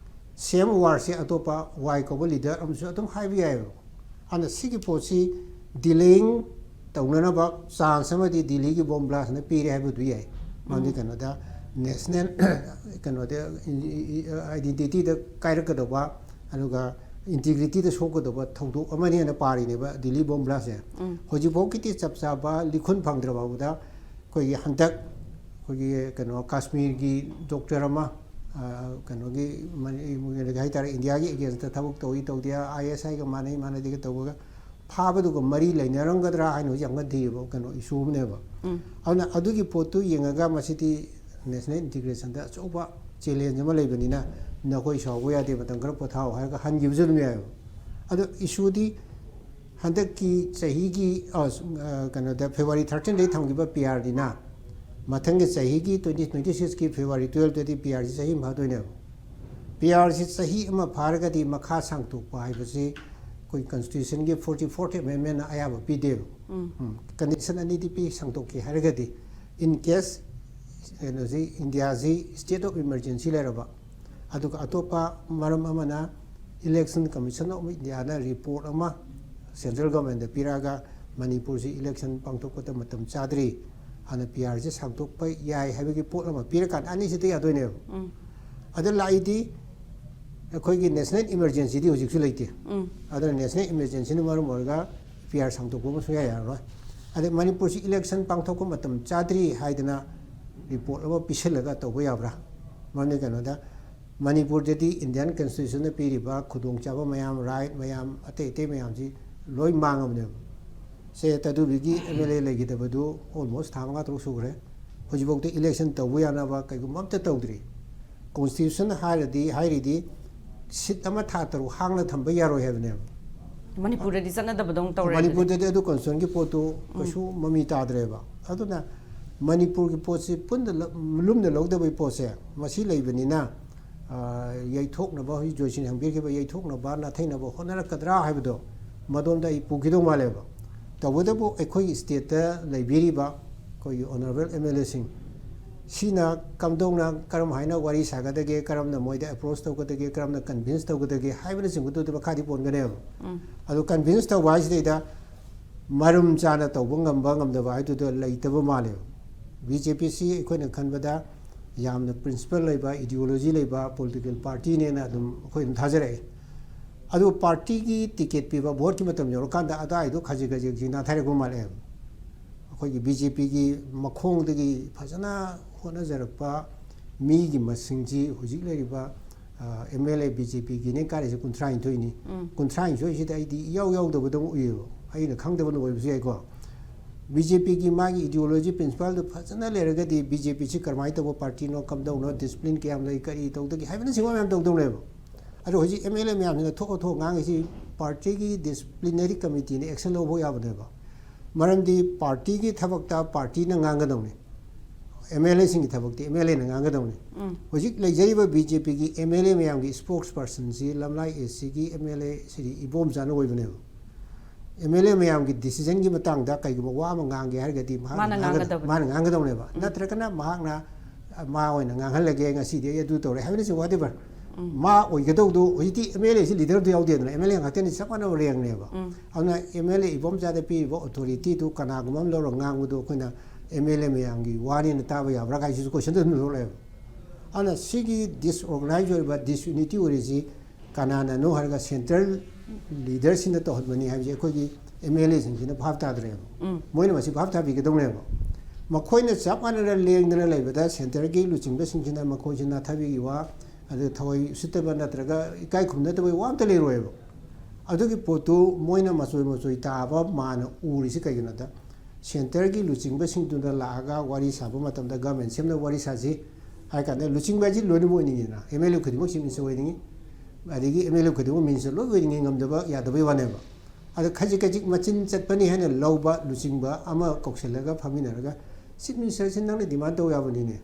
ꯁꯦꯝ ꯋꯥꯔꯁꯤ ꯑꯇꯣꯞꯄ ꯋꯥꯏ ꯀꯧꯕ ꯂꯤꯗꯔ ꯑꯃꯁꯨ ꯑꯗꯨꯝ ꯍꯥꯏꯕ ꯌꯥꯏꯑꯕ꯫ ꯑꯗꯨꯅ ꯁꯤꯒꯤ ꯄꯣꯠꯁꯤ ꯗꯤꯂꯦꯌꯤꯡ ꯇꯧꯅꯅꯕ ꯆꯥꯟꯁ ꯑꯃꯗꯤ ꯗꯤꯜꯂꯤꯒꯤ ꯕꯣꯝ ꯕ꯭ꯂꯥꯁꯅ ꯄꯤꯔꯦ ꯍꯥꯏꯕꯗꯨ ꯌꯥꯏ꯫ ꯃꯔꯝꯗꯤ ꯀꯩꯅꯣꯗ, ꯅꯦꯁꯅꯦꯜ ꯀꯩꯅꯣꯗ, ꯑꯥꯏꯗꯦꯟꯇꯤꯇꯤꯗ ꯀꯥꯏꯔꯛꯀꯗꯧꯕ, ꯑꯗꯨꯒ ꯏꯟꯇꯤꯒ꯭ꯔꯤꯇꯤꯗ ꯁꯣꯛꯀꯗꯧꯕ ꯊꯧꯗꯣꯛ ꯑꯃꯅꯦꯅ ꯄꯥꯔꯤꯅꯦꯕ ꯗꯤꯜꯂꯤ ꯕꯣꯝ ꯕ꯭ꯂꯥꯁꯁꯦ꯫ ꯍꯧꯖꯤꯛꯐꯥꯎꯒꯤꯗꯤ ꯆꯞ ꯆꯥꯕ ꯂꯤꯈꯨꯟ ꯐꯪꯗ꯭ꯔ ꯐꯥꯎꯕꯗ ꯑꯩꯈꯣꯏꯒꯤ ꯍꯟꯗꯛ ꯑꯩꯈꯣꯏꯒꯤ ꯀꯩꯅꯣ ꯀꯥꯁꯃꯤꯔꯒꯤ ꯗꯣꯛꯇꯔ ꯑꯃ, ꯑ, ꯀꯩꯅꯣꯒꯤ ꯃꯅꯤ-, ꯍꯥꯏꯇꯥꯔꯦ, ꯏꯟꯗꯤꯌꯥꯒꯤ ꯑꯦꯒꯦꯟꯁꯇ ꯊꯕꯛ ꯇꯧꯏ ꯇꯧꯗꯦ, ꯑꯥꯏ ꯑꯦꯁ ꯑꯥꯏꯒ ꯃꯥꯟꯅꯩ ꯃꯥꯟꯅꯗꯦꯒ ꯇꯧꯕꯒ ꯐꯥꯕꯗꯨꯒ ꯃꯔꯤ ꯂꯩꯅꯔꯝꯒꯗ꯭ꯔꯥ ꯍꯥꯏꯅ ꯍꯧꯖꯤꯛ ꯌꯥꯝ ꯀꯟꯅ ꯊꯤꯌꯦꯕ, ꯀꯩꯅꯣ ꯏꯁꯨ ꯑꯃꯅꯦꯕ꯫ ꯑꯗꯨꯅ ꯑꯗꯨꯒꯤ ꯄꯣꯠꯇꯨ ꯌꯦꯡꯉꯒ ꯃꯁꯤꯗꯤ ꯅꯦꯁꯅꯦꯜ ꯏꯟꯇꯤꯒ꯭ꯔꯦꯁꯟꯗ ꯑꯆꯧꯕ ꯆꯦꯂꯦꯟꯖ ꯑꯃ ꯂꯩꯕꯅꯤꯅ ꯅꯈꯣꯏ ꯁꯥꯎꯕ ꯌꯥꯗꯦ, ꯃꯇꯝ ꯈꯔ ꯄꯣꯊꯥꯎ ꯍꯥꯏꯔꯒ ꯍꯟꯈꯤꯕꯁꯨ ꯑꯗꯨꯝ ꯌꯥꯏꯑꯕ꯫ ꯑꯗꯣ ꯏꯁꯨꯗꯤ ꯍꯟꯗꯛꯀꯤ ꯆꯍꯤꯒꯤ, ꯑ, ꯑ, ꯀꯩꯅꯣꯗ ꯐꯦꯕ꯭ꯔꯨꯋꯥꯔꯤ ꯊꯥꯔꯇꯤꯟꯗꯒꯤ ꯊꯝꯈꯤꯕ ꯄꯤ ꯑꯥꯔꯗꯤꯅ ꯃꯊꯪꯒꯤ ꯆꯍꯤꯒꯤ ꯇ꯭ꯋꯦꯟꯇꯤ ꯇ꯭ꯋꯦꯟꯇꯤ ꯁꯤꯛꯁꯀꯤ ꯐꯦꯕ꯭ꯔꯨꯋꯥꯔꯤ ꯇꯨꯌꯦꯜꯞꯇꯗꯤ ꯄꯤ ꯑꯥꯔꯁꯤ ꯆꯍꯤ ꯑꯃ ꯐꯥꯗꯣꯏꯅꯦꯕ꯫ ꯄꯤ ꯑꯥꯔꯁꯤ ꯆꯍꯤ ꯑꯃ ꯐꯥꯔꯒꯗꯤ ꯃꯈꯥ ꯁꯥꯡꯇꯣꯛꯄ ꯍꯥꯏꯕꯁꯤ ꯑꯩꯈꯣꯏ ꯀꯟꯁꯇꯤꯇ꯭ꯌꯨꯁꯟꯒꯤ ꯐꯣꯔꯇꯤ ꯐꯣꯔꯠ ꯑꯦꯃꯦꯟꯃꯦꯟꯅ ꯑꯌꯥꯕ ꯄꯤꯗꯦꯕ꯫ ꯎꯝ, ꯀꯟꯗꯤꯁꯟ ꯑꯅꯤꯗꯤ ꯄꯤ, ꯁꯥꯡꯇꯣꯛꯀꯦ ꯍꯥꯏꯔꯒꯗꯤ, in case ꯀꯩꯅꯣꯁꯤ, ꯏꯟꯗꯤꯌꯥꯁꯤ state of emergency ꯂꯩꯔꯕ, ꯑꯗꯨꯒ ꯑꯇꯣꯞꯄ ꯃꯔꯝ ꯑꯃꯅ Election Commission of Indiaꯅ report ꯑꯃ central governmentꯇ ꯄꯤꯔꯛꯑꯒ ꯃꯅꯤꯄꯨꯔꯁꯤ election ꯄꯥꯡꯊꯣꯛꯄꯗ ꯃꯇꯝ ꯆꯥꯗ꯭ꯔꯤ, ꯑꯗꯨꯅ ꯄꯤ ꯑꯥꯔꯁꯤ ꯁꯥꯡꯗꯣꯛꯄ ꯌꯥꯏ ꯍꯥꯏꯕꯒꯤ ꯄꯣꯠ ꯑꯃ ꯄꯤꯔꯀꯥꯟꯗ ꯑꯅꯤꯁꯤꯗ ꯌꯥꯗꯣꯏꯅꯦꯕ꯫ ꯑꯗ ꯂꯥꯛꯏꯗꯤ ꯑꯩꯈꯣꯏꯒꯤ national emergencyꯗꯤ ꯍꯧꯖꯤꯛꯁꯨ ꯂꯩꯇꯦ꯫ ꯑꯗꯨꯅ national emergencyꯅ ꯃꯔꯝ ꯑꯣꯏꯔꯒ ꯄꯤ ꯑꯥꯔ ꯁꯥꯡꯗꯣꯛꯄ ꯑꯃ ꯁꯨꯡꯌꯥ ꯌꯥꯔꯔꯣꯏ꯫ ꯑꯗꯩ ꯃꯅꯤꯄꯨꯔꯁꯤ election ꯄꯥꯡꯊꯣꯛꯄ ꯃꯇꯝ ꯆꯥꯗ꯭ꯔꯤ ꯍꯥꯏꯗꯅ report ꯑꯃ ꯄꯤꯁꯤꯜꯂꯒ ꯇꯧꯕ ꯌꯥꯕ꯭ꯔꯥ? ꯃꯔꯝꯗꯤ ꯀꯩꯅꯣꯗ, ꯃꯅꯤꯄꯨꯔꯗꯗꯤ Indian Constitutionꯅ ꯄꯤꯔꯤꯕ ꯈꯨꯗꯣꯡꯆꯥꯕ ꯃꯌꯥꯝ, right ꯃꯌꯥꯝ, ꯑꯇꯩ ꯑꯇꯩ ꯃꯌꯥꯝꯁꯤ ꯂꯣꯏ ꯃꯥꯡꯉꯕꯅꯦꯕ꯫ ꯁꯦ, ꯇꯗꯨꯒꯤ ꯑꯦꯝ ꯑꯦꯜ ꯑꯦ ꯂꯩꯈꯤꯗꯕꯗꯨ almost ꯊꯥ ꯃꯉꯥ ꯇꯔꯨꯛ ꯁꯨꯈ꯭ꯔꯦ꯫ ꯍꯧꯖꯤꯛꯐꯥꯎꯗ election ꯇꯧꯕ ꯌꯥꯅꯕ ꯀꯩꯒꯨꯝꯕ ꯑꯝꯇ ꯇꯧꯗ꯭ꯔꯤ꯫ Constitution ꯍꯥꯏꯔꯗꯤ, ꯍꯥꯏꯔꯤꯗꯤ seat ꯑꯃ ꯊꯥ ꯇꯔꯨꯛ ꯍꯥꯡꯅ ꯊꯝꯕ ꯌꯥꯔꯣꯏ ꯍꯥꯏꯕꯅꯦꯕ꯫ ꯃꯅꯤꯄꯨꯔꯗꯗꯤ ꯆꯠꯅꯗꯕꯗꯧꯅ ꯇꯧꯔꯦ ꯑꯗꯨꯗꯤ꯫ ꯃꯅꯤꯄꯨꯔꯗꯗꯤ ꯑꯗꯨ constitutionꯒꯤ ꯄꯣꯠꯇꯨ ꯀꯩꯁꯨ ꯃꯃꯤ ꯇꯥꯗ꯭ꯔꯦꯕ꯫ ꯑꯗꯨꯅ ꯃꯅꯤꯄꯨꯔꯒꯤ ꯄꯣꯠꯁꯤ ꯄꯨꯟꯅ ꯂ-, ꯂꯨꯝꯅ ꯂꯧꯗꯕꯒꯤ ꯄꯣꯠꯁꯦ ꯃꯁꯤ ꯂꯩꯕꯅꯤꯅ, ꯑ, ꯌꯩꯊꯣꯛꯅꯕ, ꯍꯧꯖꯤꯛ ꯖꯣꯏꯁꯤꯅ ꯍꯪꯕꯤꯈꯤꯕ ꯌꯩꯊꯣꯛꯅꯕ, ꯅꯥꯊꯩꯅꯕ ꯍꯣꯠꯅꯔꯛꯀꯗ꯭ꯔꯥ ꯍꯥꯏꯕꯗꯣ ꯃꯗꯣꯝꯗ ꯑꯩ ꯄꯨꯈꯤꯗꯧ ꯃꯥꯜꯂꯦꯕ꯫ ꯇꯧꯕꯇꯕꯨ ꯑꯩꯈꯣꯏꯒꯤ stateꯇ ꯂꯩꯕꯤꯔꯤꯕ ꯑꯩꯈꯣꯏꯒꯤ honourable M L Aꯁꯤꯡ ꯁꯤꯅ ꯀꯝꯗꯧꯅ, ꯀꯔꯝ ꯍꯥꯏꯅ ꯋꯥꯔꯤ ꯁꯥꯒꯗꯒꯦ, ꯀꯔꯝꯅ ꯃꯣꯏꯗ approach ꯇꯧꯒꯗꯒꯦ, ꯀꯔꯝꯅ convince ꯇꯧꯒꯗꯒꯦ ꯍꯥꯏꯕꯅꯆꯤꯡꯕꯗꯨꯗꯤ ꯃꯈꯥꯗꯤ ꯄꯣꯟꯒꯅꯦꯕ꯫ ꯑꯗꯨ convince ꯇꯧꯕ ꯍꯥꯏꯁꯤꯗꯩꯗ ꯃꯔꯝ ꯆꯥꯅ ꯇꯧꯕ ꯉꯝꯕ ꯉꯝꯗꯕ ꯍꯥꯏꯗꯨꯗ ꯂꯩꯇꯕ ꯃꯥꯜꯂꯦꯕ꯫ ꯕꯤ ꯖꯦ ꯄꯤꯁꯤ ꯑꯩꯈꯣꯏꯅ ꯈꯟꯕꯗ ꯌꯥꯝꯅ principle ꯂꯩꯕ, ideology ꯂꯩꯕ political partyꯅꯦꯅ ꯑꯗꯨꯝ ꯑꯩꯈꯣꯏ ꯑꯗꯨꯝ ꯊꯥꯖꯔꯛꯏ꯫ ꯑꯗꯨ partyꯒꯤ ticket ꯄꯤꯕ voteꯀꯤ ꯃꯇꯝ ꯌꯧꯔꯀꯥꯟꯗ ꯑꯗꯥꯏꯗꯣ ꯈꯖꯤꯛ ꯈꯖꯤꯛ ꯈꯖꯤꯛ ꯅꯥꯊꯩꯔꯛꯄ ꯃꯥꯜꯂꯛꯑꯦꯕ꯫ ꯑꯩꯈꯣꯏꯒꯤ BJPꯒꯤ ꯃꯈꯣꯡꯗꯒꯤ ꯐꯖꯅ ꯍꯣꯠꯅꯖꯔꯛꯄ ꯃꯤꯒꯤ ꯃꯁꯤꯡꯁꯤ ꯍꯧꯖꯤꯛ ꯂꯩꯔꯤꯕ, ꯑ, MLA BJPꯒꯤꯅꯦ ꯀꯥꯔꯤꯁꯦ ꯀꯨꯟꯊ꯭ꯔꯥꯅꯤꯊꯣꯏꯅꯤ꯫ ꯎꯝ꯫ ꯀꯨꯟꯊ꯭ꯔꯥꯅꯤꯊꯣꯏꯁꯤꯗ ꯑꯩꯗꯤ ꯏꯌꯥꯎ ꯌꯥꯎꯗꯕꯗꯧꯅ ꯎꯏꯌꯦꯕ꯫ ꯑꯩꯅ ꯈꯪꯗꯕꯅ ꯑꯣꯏꯕꯁꯨ ꯌꯥꯏꯀꯣ꯫ BJPꯒꯤ ꯃꯥꯒꯤ ideology principleꯗꯨ ꯐꯖꯅ ꯂꯩꯔꯒꯗꯤ BJPꯁꯤ ꯀꯔꯝꯍꯥꯏꯅ ꯇꯧꯕ partyꯅꯣ, ꯀꯝꯗꯧꯅꯣ, discipline ꯀꯌꯥꯝ ꯂꯩ, ꯀꯔꯤ ꯇꯧꯗꯒꯦ ꯍꯥꯏꯕꯅꯆꯤꯡꯕ ꯃꯌꯥꯝ ꯇꯧꯗꯧꯅꯦꯕ꯫ ꯑꯗꯣ ꯍꯧꯖꯤꯛ MLA ꯃꯌꯥꯝꯁꯤꯅ ꯊꯣꯛꯑ ꯊꯣꯛꯑ ꯉꯥꯡꯉꯤꯁꯤ partyꯒꯤ disciplinary committeeꯅ action ꯂꯧꯕ ꯌꯥꯕꯅꯦꯕ꯫ ꯃꯔꯝꯗꯤ partyꯒꯤ ꯊꯕꯛꯇ partyꯅ ꯉꯥꯡꯒꯗꯧꯅꯤ, MLAꯁꯤꯡꯒꯤ ꯊꯕꯛꯇꯤ MLAꯅ ꯉꯥꯡꯒꯗꯧꯅꯤ꯫ ꯎꯝ꯫ ꯍꯧꯖꯤꯛ ꯂꯩꯖꯔꯤꯕ BJPꯒꯤ MLA ꯃꯌꯥꯝꯒꯤ spokespersonꯁꯤ ꯂꯝꯂꯥꯏ ACꯒꯤ MLA ꯁ꯭ꯔꯤ ꯏꯕꯣꯝꯆꯥꯅ ꯑꯣꯏꯕꯅꯦꯕ꯫ MLA ꯃꯌꯥꯝꯒꯤ decisionꯒꯤ ꯃꯇꯥꯡꯗ ꯀꯩꯒꯨꯝꯕ ꯋꯥ ꯑꯃ ꯉꯥꯡꯒꯦ ꯍꯥꯏꯔꯒꯗꯤ ꯃꯍꯥꯛꯅ ꯃꯥꯅ ꯉꯥꯡꯒꯗ-, ꯉꯥꯡꯒꯗꯕꯅꯤ꯫ ꯃꯥꯅ ꯉꯥꯡꯒꯗꯧꯅꯦꯕ꯫ ꯎꯝ꯫ ꯅꯠꯇ꯭ꯔꯒꯅ ꯃꯍꯥꯛꯅ, "ꯑ, ꯃꯥ ꯑꯣꯏꯅ ꯉꯥꯡꯍꯜꯂꯒꯦ, ꯉꯁꯤꯗꯤ ꯑꯩ ꯑꯗꯨ ꯇꯧꯔꯦ" ꯍꯥꯏꯕꯅꯆꯤꯡꯕ whatever꯫ ꯎꯝ꯫ ꯃꯥ ꯑꯣꯏꯒꯗꯧꯗꯣ ꯍꯧꯖꯤꯛꯇꯤ MLAꯁꯤ leaderꯗꯨ ꯌꯥꯎꯗꯦꯗꯅ, MLA ꯉꯥꯛꯇꯅꯤ, ꯆꯞ ꯃꯥꯟꯅꯕ rankꯅꯦꯕ꯫ ꯎꯝ꯫ ꯑꯗꯨꯅ MLA ꯏꯕꯣꯝꯆꯥꯗ ꯄꯤꯔꯤꯕ authorityꯗꯨ ꯀꯅꯥꯒꯨꯝꯕ ꯑꯃ ꯂꯧꯔꯒ ꯉꯥꯡꯕꯗꯣ ꯑꯩꯈꯣꯏꯅ MLA ꯃꯌꯥꯝꯒꯤ ꯋꯥꯅꯦꯅ ꯇꯥꯕ ꯌꯥꯕ꯭ꯔꯥ ꯀꯥꯏꯁꯤꯁꯨ question ꯑꯗꯨꯝ ꯊꯣꯛꯂꯛꯑꯦꯕ꯫ ꯑꯗꯨꯅ ꯁꯤꯒꯤ disorganize ꯑꯣꯏꯔꯤꯕ, disunity ꯑꯣꯏꯔꯤꯁꯤ ꯀꯅꯥꯅꯅꯣ ꯍꯥꯏꯔꯒ central leaderꯁꯤꯡꯅ ꯇꯧꯍꯟꯕꯅꯤ ꯍꯥꯏꯕꯁꯦ ꯑꯩꯈꯣꯏꯒꯤ MLAꯁꯤꯡꯁꯤꯅ ꯚꯥꯞ ꯇꯥꯗ꯭ꯔꯦꯕ꯫ ꯎꯝ꯫ ꯃꯣꯏꯅ ꯃꯁꯤ ꯚꯥꯞ ꯇꯥꯕꯤꯒꯗꯧꯅꯦꯕ꯫ ꯃꯈꯣꯏꯅ ꯆꯞ ꯃꯥꯟꯅꯅ ꯂꯦꯡꯗꯅ ꯂꯩꯕꯗ centreꯒꯤ ꯂꯨꯆꯤꯡꯕꯁꯤꯡꯁꯤꯅ ꯃꯈꯣꯏꯁꯤ ꯅꯥꯊꯕꯤꯒꯤ ꯋꯥ, ꯑꯗꯨꯒ ꯊꯑꯣꯏ ꯎꯁꯤꯠꯇꯕ ꯅꯠꯇ꯭ꯔꯒ ꯏꯀꯥꯏ ꯈꯨꯝꯅꯗꯕꯒꯤ ꯋꯥ ꯑꯝꯇ ꯂꯩꯔꯣꯏꯕ꯫ ꯑꯗꯨꯒꯤ ꯄꯣꯠꯇꯨ ꯃꯣꯏꯅ ꯃꯆꯣꯏ ꯃꯆꯣꯏ ꯇꯥꯕ ꯃꯥꯅ ꯎꯔꯤꯁꯤ ꯀꯩꯒꯤꯅꯣꯗ, centreꯒꯤ ꯂꯨꯆꯤꯡꯕꯁꯤꯡꯗꯨꯅ ꯂꯥꯛꯑꯒ ꯋꯥꯔꯤ ꯁꯥꯕ ꯃꯇꯝꯗ government ꯁꯦꯝꯅꯕ ꯋꯥꯔꯤ ꯁꯥꯁꯤ ꯍꯥꯏ ꯀꯥꯟꯗ ꯂꯨꯆꯤꯡꯕ ꯍꯥꯏꯁꯤ ꯂꯣꯏꯅꯃꯛ ꯑꯣꯏꯅꯤꯡꯉꯤꯗꯅ, MLA ꯈꯨꯗꯤꯡꯃꯛ chief minister ꯑꯣꯏꯅꯤꯡꯉꯤ, ꯑꯗꯒꯤ MLA ꯈꯨꯗꯤꯡꯃꯛ minister ꯂꯣꯏ ꯑꯣꯏꯅꯤꯡꯉꯤ, ꯉꯝꯗꯕ ꯌꯥꯗꯕꯩ ꯋꯥꯅꯦꯕ꯫ ꯑꯗ ꯈꯖꯤꯛ ꯈꯖꯤꯛ ꯃꯆꯤꯟ ꯆꯠꯄꯅꯤ ꯍꯥꯏꯅ ꯂꯧꯕ ꯂꯨꯆꯤꯡꯕ ꯑꯃ ꯀꯧꯁꯤꯜꯂꯒ ꯐꯝꯃꯤꯟꯅꯔꯒ, "Chief Ministerꯁꯤ ꯅꯪꯅ demand ꯇꯧ ꯌꯥꯕꯅꯤꯅꯦ,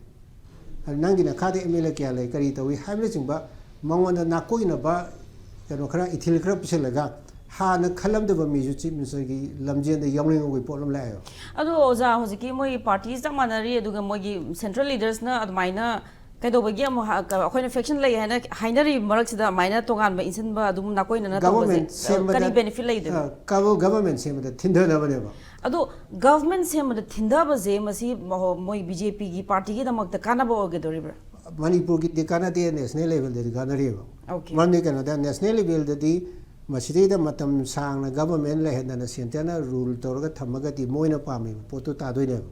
ꯑꯗ ꯅꯪꯒꯤ ꯅꯈꯥꯗ MLA ꯀꯌꯥ ꯂꯩ, ꯀꯔꯤ ꯇꯧꯏ?" ꯍꯥꯏꯕꯅꯆꯤꯡꯕ ꯃꯉꯣꯟꯗ ꯅꯥꯀꯣꯏꯅꯕ ꯀꯩꯅꯣ ꯈꯔ, ꯏꯊꯤꯜ ꯈꯔ ꯄꯤꯁꯜꯂꯒ, ꯍꯥꯟꯅ ꯈꯜꯂꯝꯗꯕ ꯃꯤꯁꯨ chief ministerꯒꯤ ꯂꯝꯖꯦꯜꯗ ꯌꯥꯎꯅꯤꯡꯉꯛꯄꯒꯤ ꯄꯣꯠ ꯑꯃ ꯂꯥꯛꯑꯦꯕ꯫ ꯑꯗꯣ ꯑꯣꯖꯥ, ꯍꯧꯖꯤꯛꯀꯤ ꯃꯣꯏꯒꯤ party ꯆꯞ ꯃꯥꯟꯅꯔꯤ, ꯑꯗꯨꯒ ꯃꯣꯏꯒꯤ central leadersꯅ ꯑꯗꯨꯃꯥꯏꯅ ꯀꯩꯗꯧꯕꯒꯤ ꯑꯃꯨꯛ ꯍ-, ꯀ-, ꯑꯩꯈꯣꯏꯅ faction ꯂꯩ ꯍꯥꯏꯅ ꯍꯥꯏꯅꯔꯤꯕ ꯃꯔꯛꯁꯤꯗ ꯑꯗꯨꯃꯥꯏꯅ ꯇꯣꯉꯥꯟꯕ ꯏꯟꯁꯤꯟꯕ ꯑꯗꯨꯝ ꯅꯥꯀꯣꯏꯅꯅ ꯇꯧꯕꯁꯦ, ꯒꯕꯔꯃꯦꯟ ꯁꯦꯝꯕꯗ, ꯀꯔꯤ benefit ꯂꯩꯗꯣꯏꯅꯣ? ꯑ, ꯀꯕ-, ꯒꯕꯔꯃꯦꯟ ꯁꯦꯝꯕꯗ ꯊꯤꯟꯊꯅꯕꯅꯦꯕ꯫ ꯑꯗꯣ government ꯁꯦꯝꯕꯗ ꯊꯤꯟꯊꯕꯁꯦ ꯃꯁꯤ ꯃꯍꯣ-, ꯃꯣꯏ BJPꯒꯤ partyꯒꯤꯗꯃꯛꯇ ꯀꯥꯟꯅꯕ ꯑꯣꯏꯒꯗꯧꯔꯤꯕ꯭ꯔꯥ? ꯃꯅꯤꯄꯨꯔꯒꯤꯗꯤ ꯀꯥꯟꯅꯗꯦ, national levelꯗꯗꯤ ꯀꯥꯟꯅꯔꯤꯕ꯫ Okay. ꯃꯔꯝꯗꯤ ꯀꯩꯅꯣꯗ, national levelꯗꯗꯤ ꯃꯁꯤꯗꯩꯗ ꯃꯇꯝ ꯁꯥꯡꯅ government ꯂꯩꯍꯟꯗꯅ centreꯅ rule ꯇꯧꯔꯒ ꯊꯝꯃꯒꯗꯤ ꯃꯣꯏꯅ ꯄꯥꯝꯃꯤꯕ ꯄꯣꯠꯇꯨ ꯇꯥꯗꯣꯏꯅꯦꯕ꯫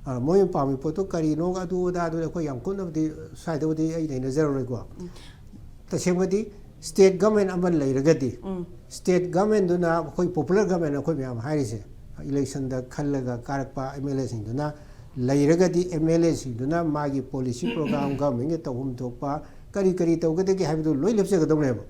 ꯑ, ꯃꯣꯏꯅ ꯄꯥꯝꯃꯤ ꯄꯣꯠꯇꯨ ꯀꯔꯤꯅꯣ, ꯑꯗꯨ ꯑꯗꯥ ꯑꯗꯨꯗꯤ ꯑꯩꯈꯣꯏ ꯌꯥꯝ ꯀꯨꯞꯅꯕꯨꯗꯤ ꯁ꯭ꯋꯥꯏꯗꯕꯨꯗꯤ ꯑꯩ ꯅꯩꯅꯖꯔꯔꯣꯏꯀꯣ꯫ ꯎꯝ꯫ ꯇꯁꯦꯡꯕꯗꯤ state government ꯑꯃ ꯂꯩꯔꯒꯗꯤ, ꯎꯝ꯫ State governmentꯗꯨꯅ ꯑꯩꯈꯣꯏ popular government ꯑꯩꯈꯣꯏ ꯃꯌꯥꯝ ꯍꯥꯏꯔꯤꯁꯦ, electionꯗ ꯈꯜꯂꯒ ꯀꯥꯔꯛꯄ MLAꯁꯤꯡꯗꯨꯅ ꯂꯩꯔꯒꯗꯤ, MLAꯁꯤꯡꯗꯨꯅ ꯃꯥꯒꯤ policy program governmentꯒꯤ ꯇꯧꯐꯝ ꯊꯣꯛꯄ ꯀꯔꯤ ꯀꯔꯤ ꯇꯧꯒꯗꯒꯦ ꯍꯥꯏꯕꯗꯨ ꯂꯣꯏ ꯂꯦꯞꯆꯒꯗꯧꯅꯦꯕ꯫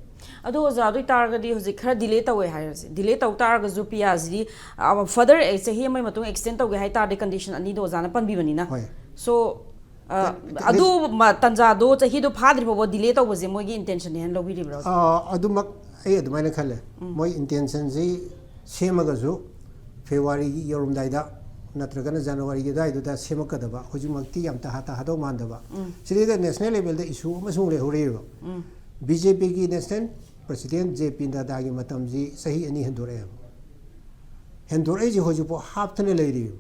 ꯑꯗꯣ ꯑꯣꯖꯥ, ꯑꯗꯨ ꯑꯣꯏꯇꯥꯔꯒꯗꯤ ꯍꯧꯖꯤꯛ ꯈꯔ delay ꯇꯧꯋꯦ ꯍꯥꯏꯔꯁꯦ, delay ꯇꯧ ꯇꯥꯔꯒꯁꯨ ꯄꯤꯌꯥꯁꯤꯗꯤ, ꯑ, further, ꯑꯦ, ꯆꯍꯤ ꯑꯃꯒꯤ ꯃꯇꯨꯡ extend ꯇꯧꯒꯦ ꯍꯥꯏ ꯇꯥꯔꯗꯤ condition ꯑꯅꯤꯗꯣ ꯑꯣꯖꯥꯅ ꯄꯟꯕꯤꯕꯅꯤꯅ꯫ ꯍꯣꯏ꯫ So, ꯑ, ꯀ-, ꯀ-, ꯑꯗꯨ ꯃ-, ꯇꯟꯖꯥꯗꯣ ꯆꯍꯤꯗꯣ ꯐꯥꯗ꯭ꯔꯤ ꯐꯥꯎꯕ delay ꯇꯧꯕꯁꯦ ꯃꯣꯏꯒꯤ intentionꯅꯦ ꯍꯥꯏꯅ ꯂꯧꯕꯤꯔꯤꯕ꯭ꯔꯣ? ꯑ, ꯑꯗꯨꯃꯛ ꯑꯩ ꯑꯗꯨꯃꯥꯏꯅ ꯈꯜꯂꯦ꯫ ꯎꯝ꯫ ꯃꯣꯏ intentionꯁꯤ ꯁꯦꯝꯃꯒꯁꯨ Februaryꯒꯤ ꯌꯧꯔꯝꯗꯥꯏꯗ ꯅꯠꯇ꯭ꯔꯒꯅ Januaryꯒꯤ ꯑꯗꯨꯋꯥꯏꯗꯨꯗ ꯁꯦꯝꯃꯛꯀꯗꯕ, ꯍꯧꯖꯤꯛꯃꯛꯇꯤ ꯌꯥꯝ ꯇꯍꯥ ꯇꯍꯥꯗꯧ ꯃꯥꯟꯗꯕ꯫ ꯎꯝ꯫ ꯁꯤꯗꯩꯗ national levelꯗ issue ꯑꯃꯁꯨ ꯂꯩꯍꯧꯔꯤꯕ꯫ ꯎꯝ꯫ BJPꯒꯤ national president JP Naddaꯒꯤ ꯃꯇꯝꯁꯤ ꯆꯍꯤ ꯑꯅꯤ ꯍꯦꯟꯗꯣꯔꯛꯑꯦꯕ꯫ ꯍꯦꯟꯗꯣꯔꯛꯏꯁꯤ ꯍꯧꯖꯤꯛꯐꯥꯎ ꯍꯥꯞꯇꯅ ꯂꯩꯔꯤꯕ꯫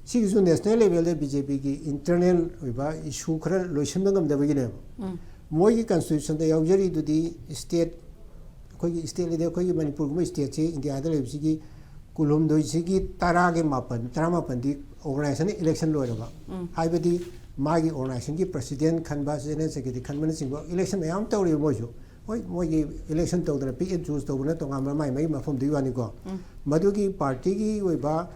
ꯁꯤꯒꯤꯁꯨ national levelꯗ BJPꯒꯤ internal ꯑꯣꯏꯕ issue ꯈꯔ ꯂꯣꯏꯁꯤꯟꯕ ꯉꯝꯗꯕꯒꯤꯅꯦꯕ꯫ ꯎꯝ꯫ ꯃꯣꯏꯒꯤ constitutionꯗ ꯌꯥꯎꯖꯔꯤꯗꯨꯗꯤ state, ꯑꯩꯈꯣꯏꯒꯤ stateꯂꯤꯗꯤ ꯑꯩꯈꯣꯏꯒꯤ ꯃꯅꯤꯄꯨꯔꯒꯨꯝꯕ stateꯁꯤ Indiaꯗ ꯂꯩꯕꯁꯤꯒꯤ ꯀꯨꯟꯍꯨꯝꯗꯣꯏꯁꯤꯒꯤ ꯇꯔꯥꯒꯤ ꯃꯥꯄꯟ, ꯇꯔꯥꯃꯥꯄꯟꯗꯤ organizationꯅ election ꯂꯣꯏꯔꯕ꯫ ꯎꯝ꯫ ꯍꯥꯏꯕꯗꯤ ꯃꯥꯒꯤ organizationꯒꯤ president ꯈꯟꯕ, general secretary ꯈꯟꯕꯅꯆꯤꯡꯕ election ꯃꯌꯥꯝ ꯇꯧꯔꯤꯕ ꯃꯣꯏꯁꯨ꯫ ꯍꯣꯏ, ꯃꯣꯏꯒꯤ election ꯇꯧꯗꯅ pick and choose ꯇꯧꯕꯅ ꯇꯣꯉꯥꯟꯕ ꯃꯥꯏ ꯃꯥꯏ ꯃꯐꯝꯗꯨꯒꯤ ꯋꯥꯅꯤꯀꯣ꯫ ꯎꯝ꯫ ꯃꯗꯨꯒꯤ partyꯒꯤ ꯑꯣꯏꯕ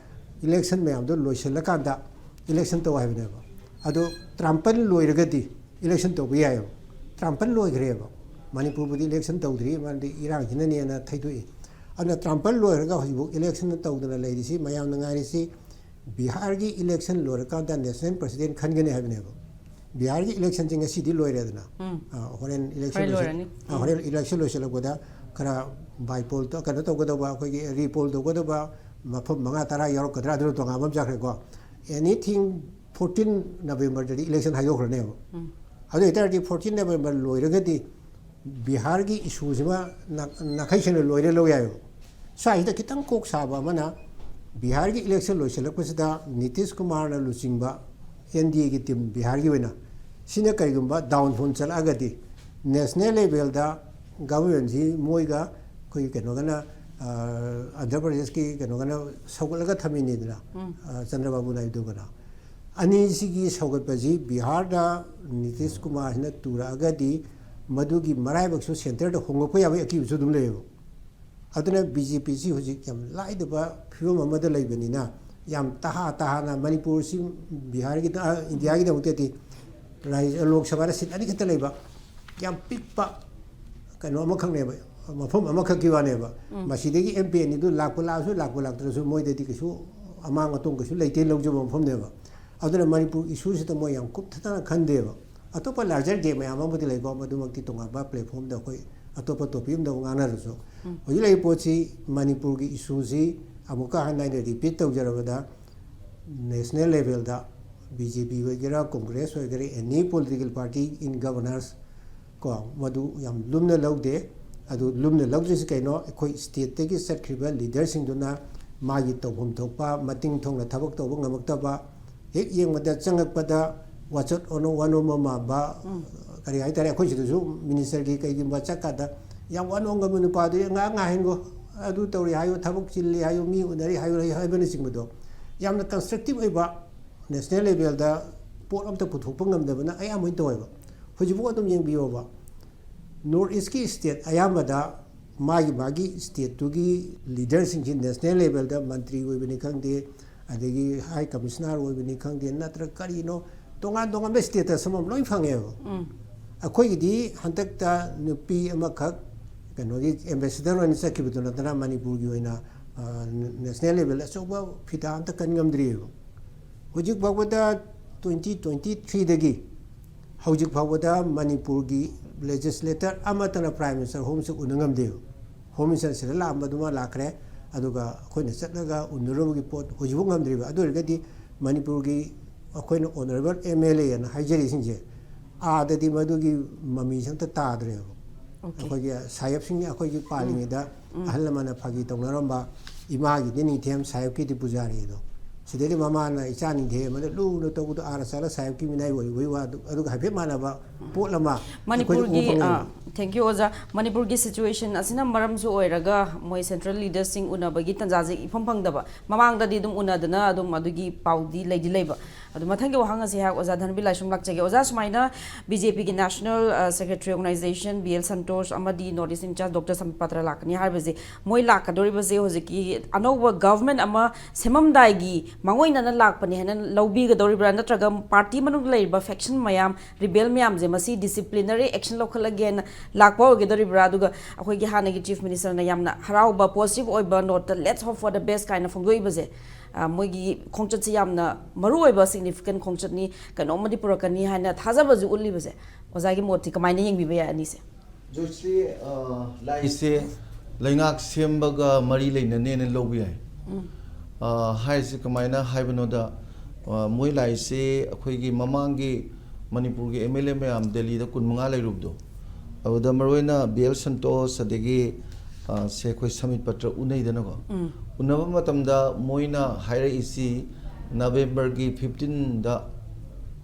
election ꯃꯌꯥꯝꯗꯣ ꯂꯣꯏꯁꯤꯜꯂꯀꯥꯟꯗ election ꯇꯧ ꯍꯥꯏꯕꯅꯦꯕ꯫ ꯑꯗꯣ ꯇꯔꯥꯃꯥꯄꯟ ꯂꯣꯏꯔꯒꯗꯤ election ꯇꯧꯕ ꯌꯥꯏꯑꯕ꯫ ꯇꯔꯥꯃꯥꯄꯟ ꯂꯣꯏꯈ꯭ꯔꯦꯕ꯫ ꯃꯅꯤꯄꯨꯔꯕꯨꯗꯤ election ꯇꯧꯗ꯭ꯔꯤ, ꯃꯔꯝꯗꯤ ꯏꯔꯥꯡꯁꯤꯅꯅꯦꯅ ꯊꯩꯗꯣꯛꯏ꯫ ꯑꯗꯨꯅ ꯇꯔꯥꯃꯥꯄꯟ ꯂꯣꯏꯔꯒ ꯍꯧꯖꯤꯛꯐꯥꯎ election ꯇꯧꯗꯅ ꯂꯩꯔꯤꯁꯤ, ꯃꯌꯥꯝꯅ ꯉꯥꯏꯔꯤꯁꯤ ꯕꯤꯍꯥꯔꯒꯤ election ꯂꯣꯏꯔꯀꯥꯟꯗ national president ꯈꯟꯒꯅꯤ ꯍꯥꯏꯕꯅꯦꯕ꯫ ꯕꯤꯍꯥꯔꯒꯤ electionꯁꯤ ꯉꯁꯤꯗꯤ ꯂꯣꯏꯔꯦꯗꯅ꯫ ꯎꯝ꯫ ꯑ, ꯍꯣꯔꯦꯟ election ꯍꯣꯔꯦꯟ ꯂꯣꯏꯁꯤꯜ-, ꯂꯣꯏꯔꯅꯤ꯫ ꯑ, ꯎꯝ꯫ ꯍꯣꯔꯦꯟ election ꯂꯣꯏꯁꯤꯜꯂꯛꯄꯗ ꯈꯔ by poll ꯇ-, ꯀꯩꯅꯣ ꯇꯧꯒꯗꯧꯕ, ꯑꯩꯈꯣꯏꯒꯤ re-poll ꯇꯧꯒꯗꯧꯕ ꯃꯐꯝ ꯃꯉꯥ ꯇꯔꯥ ꯌꯥꯎꯔꯛꯀꯗ꯭ꯔꯥ, ꯑꯗꯨꯅ ꯇꯣꯉꯥꯟꯕ ꯑꯃ ꯆꯠꯈ꯭ꯔꯦꯀꯣ꯫ Anything ꯐꯣꯔꯇꯤꯟ ꯅꯕꯦꯝꯕꯔꯗꯗꯤ ꯏꯂꯦꯛꯁꯟ ꯍꯥꯏꯗꯣꯛꯈ꯭ꯔꯅꯦꯕ꯫ ꯑꯗꯨ ꯑꯣꯏꯇꯥꯔꯗꯤ ꯐꯣꯔꯇꯤꯟ ꯅꯕꯦꯝꯕꯔ ꯂꯣꯏꯔꯒꯗꯤ ꯕꯤꯍꯥꯔꯒꯤ ꯏꯁꯨꯁꯤꯃ ꯅꯥ- ꯅꯥꯈꯩ ꯁꯦꯡꯅ ꯂꯣꯏꯔꯦ ꯂꯧ ꯌꯥꯏꯑꯕ꯫ ꯁ꯭ꯋꯥꯏꯁꯤꯗ ꯈꯤꯇꯪ ꯀꯣꯛ ꯁꯥꯕ ꯑꯃꯅ, ꯕꯤꯍꯥꯔꯒꯤ ꯏꯂꯦꯛꯁꯟ ꯂꯣꯏꯁꯤꯜꯂꯛꯄꯁꯤꯗ ꯅꯤꯇꯤꯁ ꯀꯨꯃꯥꯔꯅ ꯂꯨꯆꯤꯡꯕ ꯑꯦꯟ ꯗꯤ ꯑꯦꯒꯤ ꯇꯤꯝ ꯕꯤꯍꯥꯔꯒꯤ ꯑꯣꯏꯅ ꯁꯤꯅ ꯀꯔꯤꯒꯨꯝꯕ ꯗꯥꯎꯟꯐꯣꯜ ꯆꯠꯂꯛꯑꯒꯗꯤ, ꯅꯦꯁꯅꯦꯜ ꯂꯦꯚꯦꯜꯗ ꯒꯚꯔꯟꯃꯦꯟꯁꯤ ꯃꯣꯏꯒ ꯑꯩꯈꯣꯏꯒꯤ ꯀꯩꯅꯣꯒꯅ, ꯑ, ꯑꯟꯙ꯭ꯔ ꯄ꯭ꯔꯗꯦꯁꯀꯤ ꯀꯩꯅꯣꯒꯅ ꯁꯧꯒꯠꯂꯒ ꯊꯝꯃꯤꯅꯤꯗꯅ, ꯑ, ꯆꯟꯗ꯭ꯔꯕꯥꯕꯨ ꯅꯥꯏꯗꯨꯒꯅ꯫ ꯑꯅꯤꯁꯤꯒꯤ ꯁꯧꯒꯠꯄꯁꯤ ꯕꯤꯍꯥꯔꯗ ꯅꯤꯇꯤꯁ ꯀꯨꯃꯥꯔꯁꯤꯅ ꯇꯨꯔꯛꯑꯒꯗꯤ, ꯃꯗꯨꯒꯤ ꯃꯔꯥꯏꯕꯛꯁꯨ ꯁꯦꯟꯇꯔꯗ ꯍꯣꯡꯂꯛꯄ ꯌꯥꯕꯒꯤ ꯑꯀꯤꯕꯁꯨ ꯑꯗꯨꯝ ꯂꯩꯌꯦꯕ꯫ ꯑꯗꯨꯅ ꯕꯤ ꯖꯦ ꯄꯤꯁꯤ ꯍꯧꯖꯤꯛ ꯌꯥꯝ ꯂꯥꯏꯗꯕ ꯐꯤꯕꯝ ꯑꯃꯗ ꯂꯩꯕꯅꯤꯅ, ꯌꯥꯝ ꯇꯍꯥ ꯇꯍꯥꯅ ꯃꯅꯤꯄꯨꯔꯁꯤ ꯕꯤꯍꯥꯔꯒꯤꯗ-, ꯏꯟꯗꯤꯌꯥꯒꯤꯗꯃꯛꯇꯗꯤ ꯔꯥꯖ꯭ꯌ, ꯂꯣꯛ ꯁꯚꯥꯗ ꯁꯤꯠ ꯑꯅꯤꯈꯛꯇ ꯂꯩꯕ, ꯌꯥꯝ ꯄꯤꯛꯄ ꯀꯩꯅꯣ ꯑꯃꯈꯛꯅꯦꯕ, ꯃꯐꯝ ꯑꯃꯈꯛꯀꯤ ꯋꯥꯅꯦꯕ꯫ ꯃꯁꯤꯗꯒꯤ ꯑꯦꯝ ꯄꯤ ꯑꯅꯤꯗꯨ ꯂꯥꯛꯄ ꯂꯥꯛꯑꯁꯨ, ꯂꯥꯛꯄ ꯂꯥꯛꯇ꯭ꯔꯁꯨ, ꯃꯣꯏꯗꯗꯤ ꯀꯩꯁꯨ ꯑꯃꯥꯡ ꯑꯇꯣꯡ ꯀꯩꯁꯨ ꯂꯩꯇꯦ ꯂꯧꯖꯕ ꯃꯐꯝꯅꯦꯕ꯫ ꯑꯗꯨꯅ ꯃꯅꯤꯄꯨꯔ ꯏꯁꯨꯁꯤꯗ ꯃꯣꯏ ꯌꯥꯝ ꯀꯨꯞꯊꯅ ꯈꯟꯗꯦꯕ꯫ ꯑꯇꯣꯞꯄ ꯂꯥꯔꯖꯔ ꯒꯦꯝ ꯃꯌꯥꯝ ꯑꯃꯕꯨꯗꯤ ꯂꯩꯀꯣ, ꯃꯗꯨꯃꯛꯇꯤ ꯇꯣꯉꯥꯟꯕ ꯄ꯭ꯂꯦꯠꯐꯣꯝꯗ ꯑꯩꯈꯣꯏ ꯑꯇꯣꯞꯄ ꯇꯣꯄꯤꯛ ꯑꯃꯗ ꯑꯃꯨꯛ ꯉꯥꯡꯅꯔꯁꯨ, ꯍꯧꯖꯤꯛ ꯂꯩꯔꯤꯕ ꯄꯣꯠꯁꯤ, ꯃꯅꯤꯄꯨꯔꯒꯤ ꯏꯁꯨꯁꯤ ꯑꯃꯨꯛꯀ ꯍꯟꯅ ꯑꯩꯅ ꯔꯤꯄꯤꯠ ꯇꯧꯖꯔꯕꯗ, ꯅꯦꯁꯅꯦꯜ ꯂꯦꯚꯦꯜꯗ ꯕꯤ ꯖꯦ ꯄꯤ ꯑꯣꯏꯒꯦꯔꯥ, ꯀꯣꯡꯒ꯭ꯔꯦꯁ ꯑꯣꯏꯒꯦꯔꯥ, ꯑꯦꯅꯤ ꯄꯣꯂꯤꯇꯤꯀꯦꯜ ꯄꯥꯔꯇꯤ ꯏꯟ ꯒꯕꯔꯅꯦꯟꯁ ꯀꯣ, ꯃꯗꯨ ꯌꯥꯝ ꯂꯨꯝꯅ ꯂꯧꯗꯦ꯫ ꯑꯗꯨ ꯂꯨꯝꯅ ꯂꯧꯗ꯭ꯔꯤꯁꯤ ꯀꯩꯅꯣ? ꯑꯩꯈꯣꯏ ꯁ꯭ꯇꯦꯠꯇꯒꯤ ꯆꯠꯈ꯭ꯔꯤꯕ ꯂꯤꯗꯔꯁꯤꯡꯗꯨꯅ ꯃꯥꯒꯤ ꯇꯧꯐꯝ ꯊꯣꯛꯄ ꯃꯇꯤꯡ ꯊꯣꯡꯅ ꯊꯕꯛ ꯇꯧꯕ ꯉꯝꯃꯛꯇꯕ, ꯍꯦꯛ ꯌꯦꯡꯕꯗ ꯆꯪꯉꯛꯄꯗ ꯋꯥꯆꯠ ꯑꯣꯅꯣ ꯋꯥꯅꯣꯝꯕ ꯃꯥꯟꯕ, ꯀꯔꯤ ꯍꯥꯏꯇꯥꯔꯦ, ꯑꯩꯈꯣꯏ ꯁꯤꯗꯁꯨ ꯃꯤꯅꯤꯁꯇꯔꯒꯤ ꯀꯩꯒꯨꯝꯕ ꯆꯠꯀꯥꯟꯗ ꯌꯥꯝ ꯋꯥꯅꯣꯝꯒꯟꯕ ꯅꯨꯄꯥꯗꯨ ꯉꯥꯏꯍꯥꯛ ꯉꯥꯏꯍꯟꯈꯣ, ꯑꯗꯨ ꯇꯧꯔꯤ ꯍꯥꯏꯌꯨ, ꯊꯕꯛ ꯆꯤꯜꯂꯤ ꯍꯥꯏꯌꯨ, ꯃꯤ ꯎꯅꯔꯤ ꯍꯥꯏꯌꯨ ꯍꯥꯏꯕꯅꯆꯤꯡꯕꯗꯣ, ꯌꯥꯝꯅ ꯀꯟꯁꯇ꯭ꯔꯛꯇꯤꯞ ꯑꯣꯏꯕ ꯅꯦꯁꯅꯦꯜ ꯂꯦꯚꯦꯜꯗ ꯄꯣꯠ ꯑꯝꯇ ꯄꯨꯊꯣꯛꯄ ꯉꯝꯗꯕꯅ ꯑꯌꯥꯝꯕ ꯑꯣꯏꯅ ꯇꯧꯋꯦꯕ꯫ ꯍꯧꯖꯤꯛꯐꯥꯎ ꯑꯗꯨꯝ ꯌꯦꯡꯕꯤꯌꯣꯕ, ꯅꯣꯔꯠ ꯏꯁꯀꯤ ꯁ꯭ꯇꯦꯠ ꯑꯌꯥꯝꯕꯗ ꯃꯥꯒꯤ ꯃꯥꯒꯤ ꯁ꯭ꯇꯦꯠꯇꯨꯒꯤ ꯂꯤꯗꯔꯁꯤꯡꯁꯤ ꯅꯦꯁꯅꯦꯜ ꯂꯦꯚꯦꯜꯗ ꯃꯟꯇ꯭ꯔꯤ ꯑꯣꯏꯕꯅꯤ ꯈꯪꯗꯦ, ꯑꯗꯒꯤ ꯍꯥꯏ ꯀꯃꯤꯁꯅꯔ ꯑꯣꯏꯕꯅꯤ ꯈꯪꯗꯦ, ꯅꯠꯇ꯭ꯔꯒ ꯀꯔꯤꯅꯣ, ꯇꯣꯉꯥꯟ ꯇꯣꯉꯥꯟꯕ ꯁ꯭ꯇꯦꯇꯁ ꯑꯃ ꯂꯣꯏ ꯐꯪꯉꯦꯕ꯫ ꯑꯩꯈꯣꯏꯒꯤꯗꯤ ꯍꯟꯗꯛꯇ ꯅꯨꯄꯤ ꯑꯃꯈꯛ ꯀꯩꯅꯣꯒꯤ ꯑꯦꯝꯕꯦꯁꯦꯗꯔ ꯑꯣꯏꯅ ꯆꯠꯈꯤꯕꯗꯨ ꯅꯠꯇꯅ, ꯃꯅꯤꯄꯨꯔꯒꯤ ꯑꯣꯏꯅ, ꯑ, ꯅꯦꯁꯅꯦꯜ ꯂꯦꯚꯦꯜ ꯑꯆꯧꯕ ꯐꯤꯗꯥ ꯑꯝꯇ ꯀꯟ ꯉꯝꯗ꯭ꯔꯤꯑꯕ꯫ ꯍꯧꯖꯤꯛ ꯐꯥꯎꯕꯗ, ꯇ꯭ꯋꯦꯟꯇꯤ ꯇ꯭ꯋꯦꯟꯇꯤ ꯊ꯭ꯔꯤꯗꯒꯤ ꯍꯧꯖꯤꯛ ꯐꯥꯎꯕꯗ ꯃꯅꯤꯄꯨꯔꯒꯤ ꯂꯦꯖꯤꯁꯂꯦꯇꯔ ꯑꯃꯠꯇꯅ ꯄ꯭ꯔꯥꯏꯝ ꯃꯤꯅꯤꯁꯇꯔ ꯍꯣꯝꯁꯦ ꯎꯅ ꯉꯝꯗꯦꯕ꯫ ꯍꯣꯝ ꯃꯤꯅꯤꯁꯇꯔ ꯁꯤꯗ ꯂꯥꯛꯑꯝꯕꯗꯨꯃ ꯂꯥꯛꯈ꯭ꯔꯦ, ꯑꯗꯨꯒ ꯑꯩꯈꯣꯏꯅ ꯆꯠꯂꯒ ꯎꯅꯔꯨꯕꯒꯤ ꯄꯣꯠ ꯍꯧꯖꯤꯛꯐꯥꯎ ꯉꯝꯗ꯭ꯔꯤꯕ꯫ ꯑꯗꯨ ꯑꯣꯏꯔꯒꯗꯤ ꯃꯅꯤꯄꯨꯔꯒꯤ ꯑꯩꯈꯣꯏꯅ ꯑꯣꯅꯔꯦꯕꯜ ꯑꯦꯝ ꯑꯦꯜ ꯑꯦꯅ ꯍꯥꯏꯖꯔꯤꯁꯤꯡꯁꯦ, ꯑꯥꯗꯗꯤ ꯃꯗꯨꯒꯤ ꯃꯃꯤꯁꯦ ꯑꯝꯇ ꯇꯥꯗ꯭ꯔꯦꯕ꯫ ꯑꯩꯈꯣꯏꯒꯤ ꯁꯥꯍꯦꯕꯁꯤꯡ ꯑꯩꯈꯣꯏꯒꯤ ꯄꯥꯜꯂꯤꯉꯩꯗ ꯑꯍꯜ ꯂꯃꯟꯅ ꯐꯥꯒꯤ ꯇꯧꯅꯔꯝꯕ, "ꯏꯃꯥꯒꯤꯗꯤ ꯅꯤꯡꯊꯦꯝ, ꯁꯥꯍꯦꯕꯀꯤꯗꯤ ꯄꯨꯖꯥꯔꯤ" ꯑꯗꯣ, ꯁꯤꯗꯩꯗ ꯃꯃꯥꯅ ꯏꯆꯥ ꯅꯤꯡꯊꯦꯝ ꯑꯃꯗ ꯂꯨꯅ ꯇꯧꯕꯗꯣ ꯑꯥꯔ ꯆꯠꯂ ꯁꯥꯍꯦꯕꯀꯤ ꯃꯤꯅꯥꯏ ꯑꯣꯏꯕꯒꯤ ꯋꯥꯗꯨ, ꯑꯗꯨꯒ ꯍꯥꯏꯐꯦꯠ ꯃꯥꯟꯅꯕ ꯄꯣꯠ ꯑꯃ ꯑꯩꯈꯣꯏꯗ ꯎꯕ ꯃꯅꯤꯄꯨꯔꯒꯤ ꯐꯪꯉꯦꯕ꯫ ꯊꯦꯡꯀ꯭ꯌꯨ ꯑꯣꯖꯥ꯫ ꯃꯅꯤꯄꯨꯔꯒꯤ ꯁꯤꯆꯨꯋꯦꯁꯟ ꯑꯁꯤꯅ ꯃꯔꯝꯁꯨ ꯑꯣꯏꯔꯒ ꯃꯣꯏ ꯁꯦꯟꯇ꯭ꯔꯦꯜ ꯂꯤꯗꯔꯁꯤꯡ ꯎꯅꯕꯒꯤ ꯇꯟꯖꯥꯁꯦ ꯏꯐꯪ ꯐꯪꯗꯕ꯫ ꯃꯃꯥꯡꯗꯗꯤ ꯑꯗꯨꯝ ꯎꯅꯗꯅ ꯑꯗꯨꯝ ꯑꯗꯨꯒꯤ ꯄꯥꯎꯗꯤ ꯂꯩꯗꯤ ꯂꯩꯕ꯫ ꯑꯗꯣ ꯃꯊꯪꯒꯤ ꯋꯥꯍꯪ ꯑꯁꯤ ꯑꯩꯍꯥꯛ ꯑꯣꯖꯥ ꯙꯟꯕꯤꯔ ꯂꯥꯏꯁ꯭ꯔꯝ ꯂꯥꯛꯆꯒꯦ꯫ ꯑꯣꯖꯥ, ꯁꯨꯃꯥꯏꯅ ꯕꯤ ꯖꯦ ꯄꯤꯒꯤ national secretary organisation B L Santosh ꯑꯃꯗꯤ north east incharge doctor Sambit Patra ꯂꯥꯛꯀꯅꯤ ꯍꯥꯏꯕꯁꯦ, ꯃꯣꯏ ꯂꯥꯛꯀꯗꯧꯔꯤꯕꯁꯦ ꯍꯧꯖꯤꯛꯀꯤ ꯑꯅꯧꯕ ꯒꯚꯔꯟꯃꯦꯟꯠ ꯑꯃ ꯁꯦꯝꯃꯝꯗꯥꯏꯒꯤ ꯃꯥꯡꯑꯣꯏꯅꯅ ꯂꯥꯛꯄꯅꯤ ꯍꯥꯏꯅ ꯂꯧꯕꯤꯒꯗꯧꯔꯤꯕ꯭ꯔꯥ, ꯅꯠꯇ꯭ꯔꯒ ꯄꯥꯔꯇꯤ ꯃꯅꯨꯡꯗ ꯂꯩꯔꯤꯕ ꯐꯦꯛꯁꯟ ꯃꯌꯥꯝ, ꯔꯤꯕꯦꯜ ꯃꯌꯥꯝꯁꯦ ꯃꯁꯤ ꯗꯤꯁꯤꯄ꯭ꯂꯤꯅꯔꯤ ꯑꯦꯛꯁꯟ ꯂꯧꯈꯠꯂꯒꯦꯅ ꯂꯥꯛꯄ ꯑꯣꯏꯒꯗꯧꯔꯤꯕ꯭ꯔꯥ? ꯑꯗꯨꯒ ꯑꯩꯈꯣꯏꯒꯤ ꯍꯥꯟꯅꯒꯤ ꯆꯤꯐ ꯃꯤꯅꯤꯁꯇꯔꯅ ꯌꯥꯝꯅ ꯍꯔꯥꯎꯕ, ꯄꯣꯖꯤꯇꯤꯚ ꯑꯣꯏꯕ ꯅꯣꯠꯇ "Let's hope for the best" ꯀꯥꯏꯅ ꯐꯣꯡꯗꯣꯛꯏꯕꯁꯦ, ꯑ, ꯃꯣꯏꯒꯤ ꯈꯣꯡꯆꯠꯁꯦ ꯌꯥꯝꯅ ꯃꯔꯨꯑꯣꯏꯕ, ꯁꯤꯒꯅꯤꯐꯤꯀꯦꯟ ꯈꯣꯡꯆꯠꯅꯤ, ꯀꯩꯅꯣꯝꯃꯗꯤ ꯄꯨꯔꯛꯀꯅꯤ ꯍꯥꯏꯅ ꯊꯥꯖꯕꯁꯨ ꯎꯠꯂꯤꯕꯁꯦ, ꯑꯣꯖꯥꯒꯤ ꯃꯣꯠꯇꯤ ꯀꯃꯥꯏꯅ ꯌꯦꯡꯕꯤꯕ ꯌꯥꯏ ꯑꯅꯤꯁꯦ? ꯖꯣꯏꯁ꯭ꯔꯤ, ꯑ, ꯂꯥꯛꯏꯁꯦ ꯂꯩꯉꯥꯛ ꯁꯦꯝꯕꯒ ꯃꯔꯤ ꯂꯩꯅꯅꯦꯅ ꯂꯧꯕ ꯌꯥꯏ꯫ ꯑ, ꯍꯥꯏꯔꯤꯁꯦ ꯀꯃꯥꯏꯅ ꯍꯥꯏꯕꯅꯣꯗ, ꯑ, ꯃꯣꯏ ꯂꯥꯛꯏꯁꯦ ꯑꯩꯈꯣꯏꯒꯤ ꯃꯃꯥꯡꯒꯤ ꯃꯅꯤꯄꯨꯔꯒꯤ ꯑꯦꯝ ꯑꯦꯜ ꯑꯦ ꯃꯌꯥꯝ ꯗꯦꯜꯂꯤꯗ ꯀꯨꯟ ꯃꯉꯥ ꯂꯩꯔꯨꯕꯗꯣ, ꯑꯗꯨꯗ ꯃꯔꯨꯑꯣꯏꯅ ꯕꯤ ꯑꯦꯜ ꯁꯟꯇꯣꯁ, ꯑꯗꯒꯤ, ꯑ, ꯁꯦ ꯑꯩꯈꯣꯏ ꯁꯃꯤꯠ ꯄꯇ꯭ꯔ ꯎꯅꯩꯗꯅꯀꯣ꯫ ꯎꯅꯕ ꯃꯇꯝꯗ ꯃꯣꯏꯅ ꯍꯥꯏꯔꯛꯏꯁꯤ ꯅꯕꯦꯝꯕꯔꯒꯤ ꯐꯤꯐꯇꯤꯟꯗ,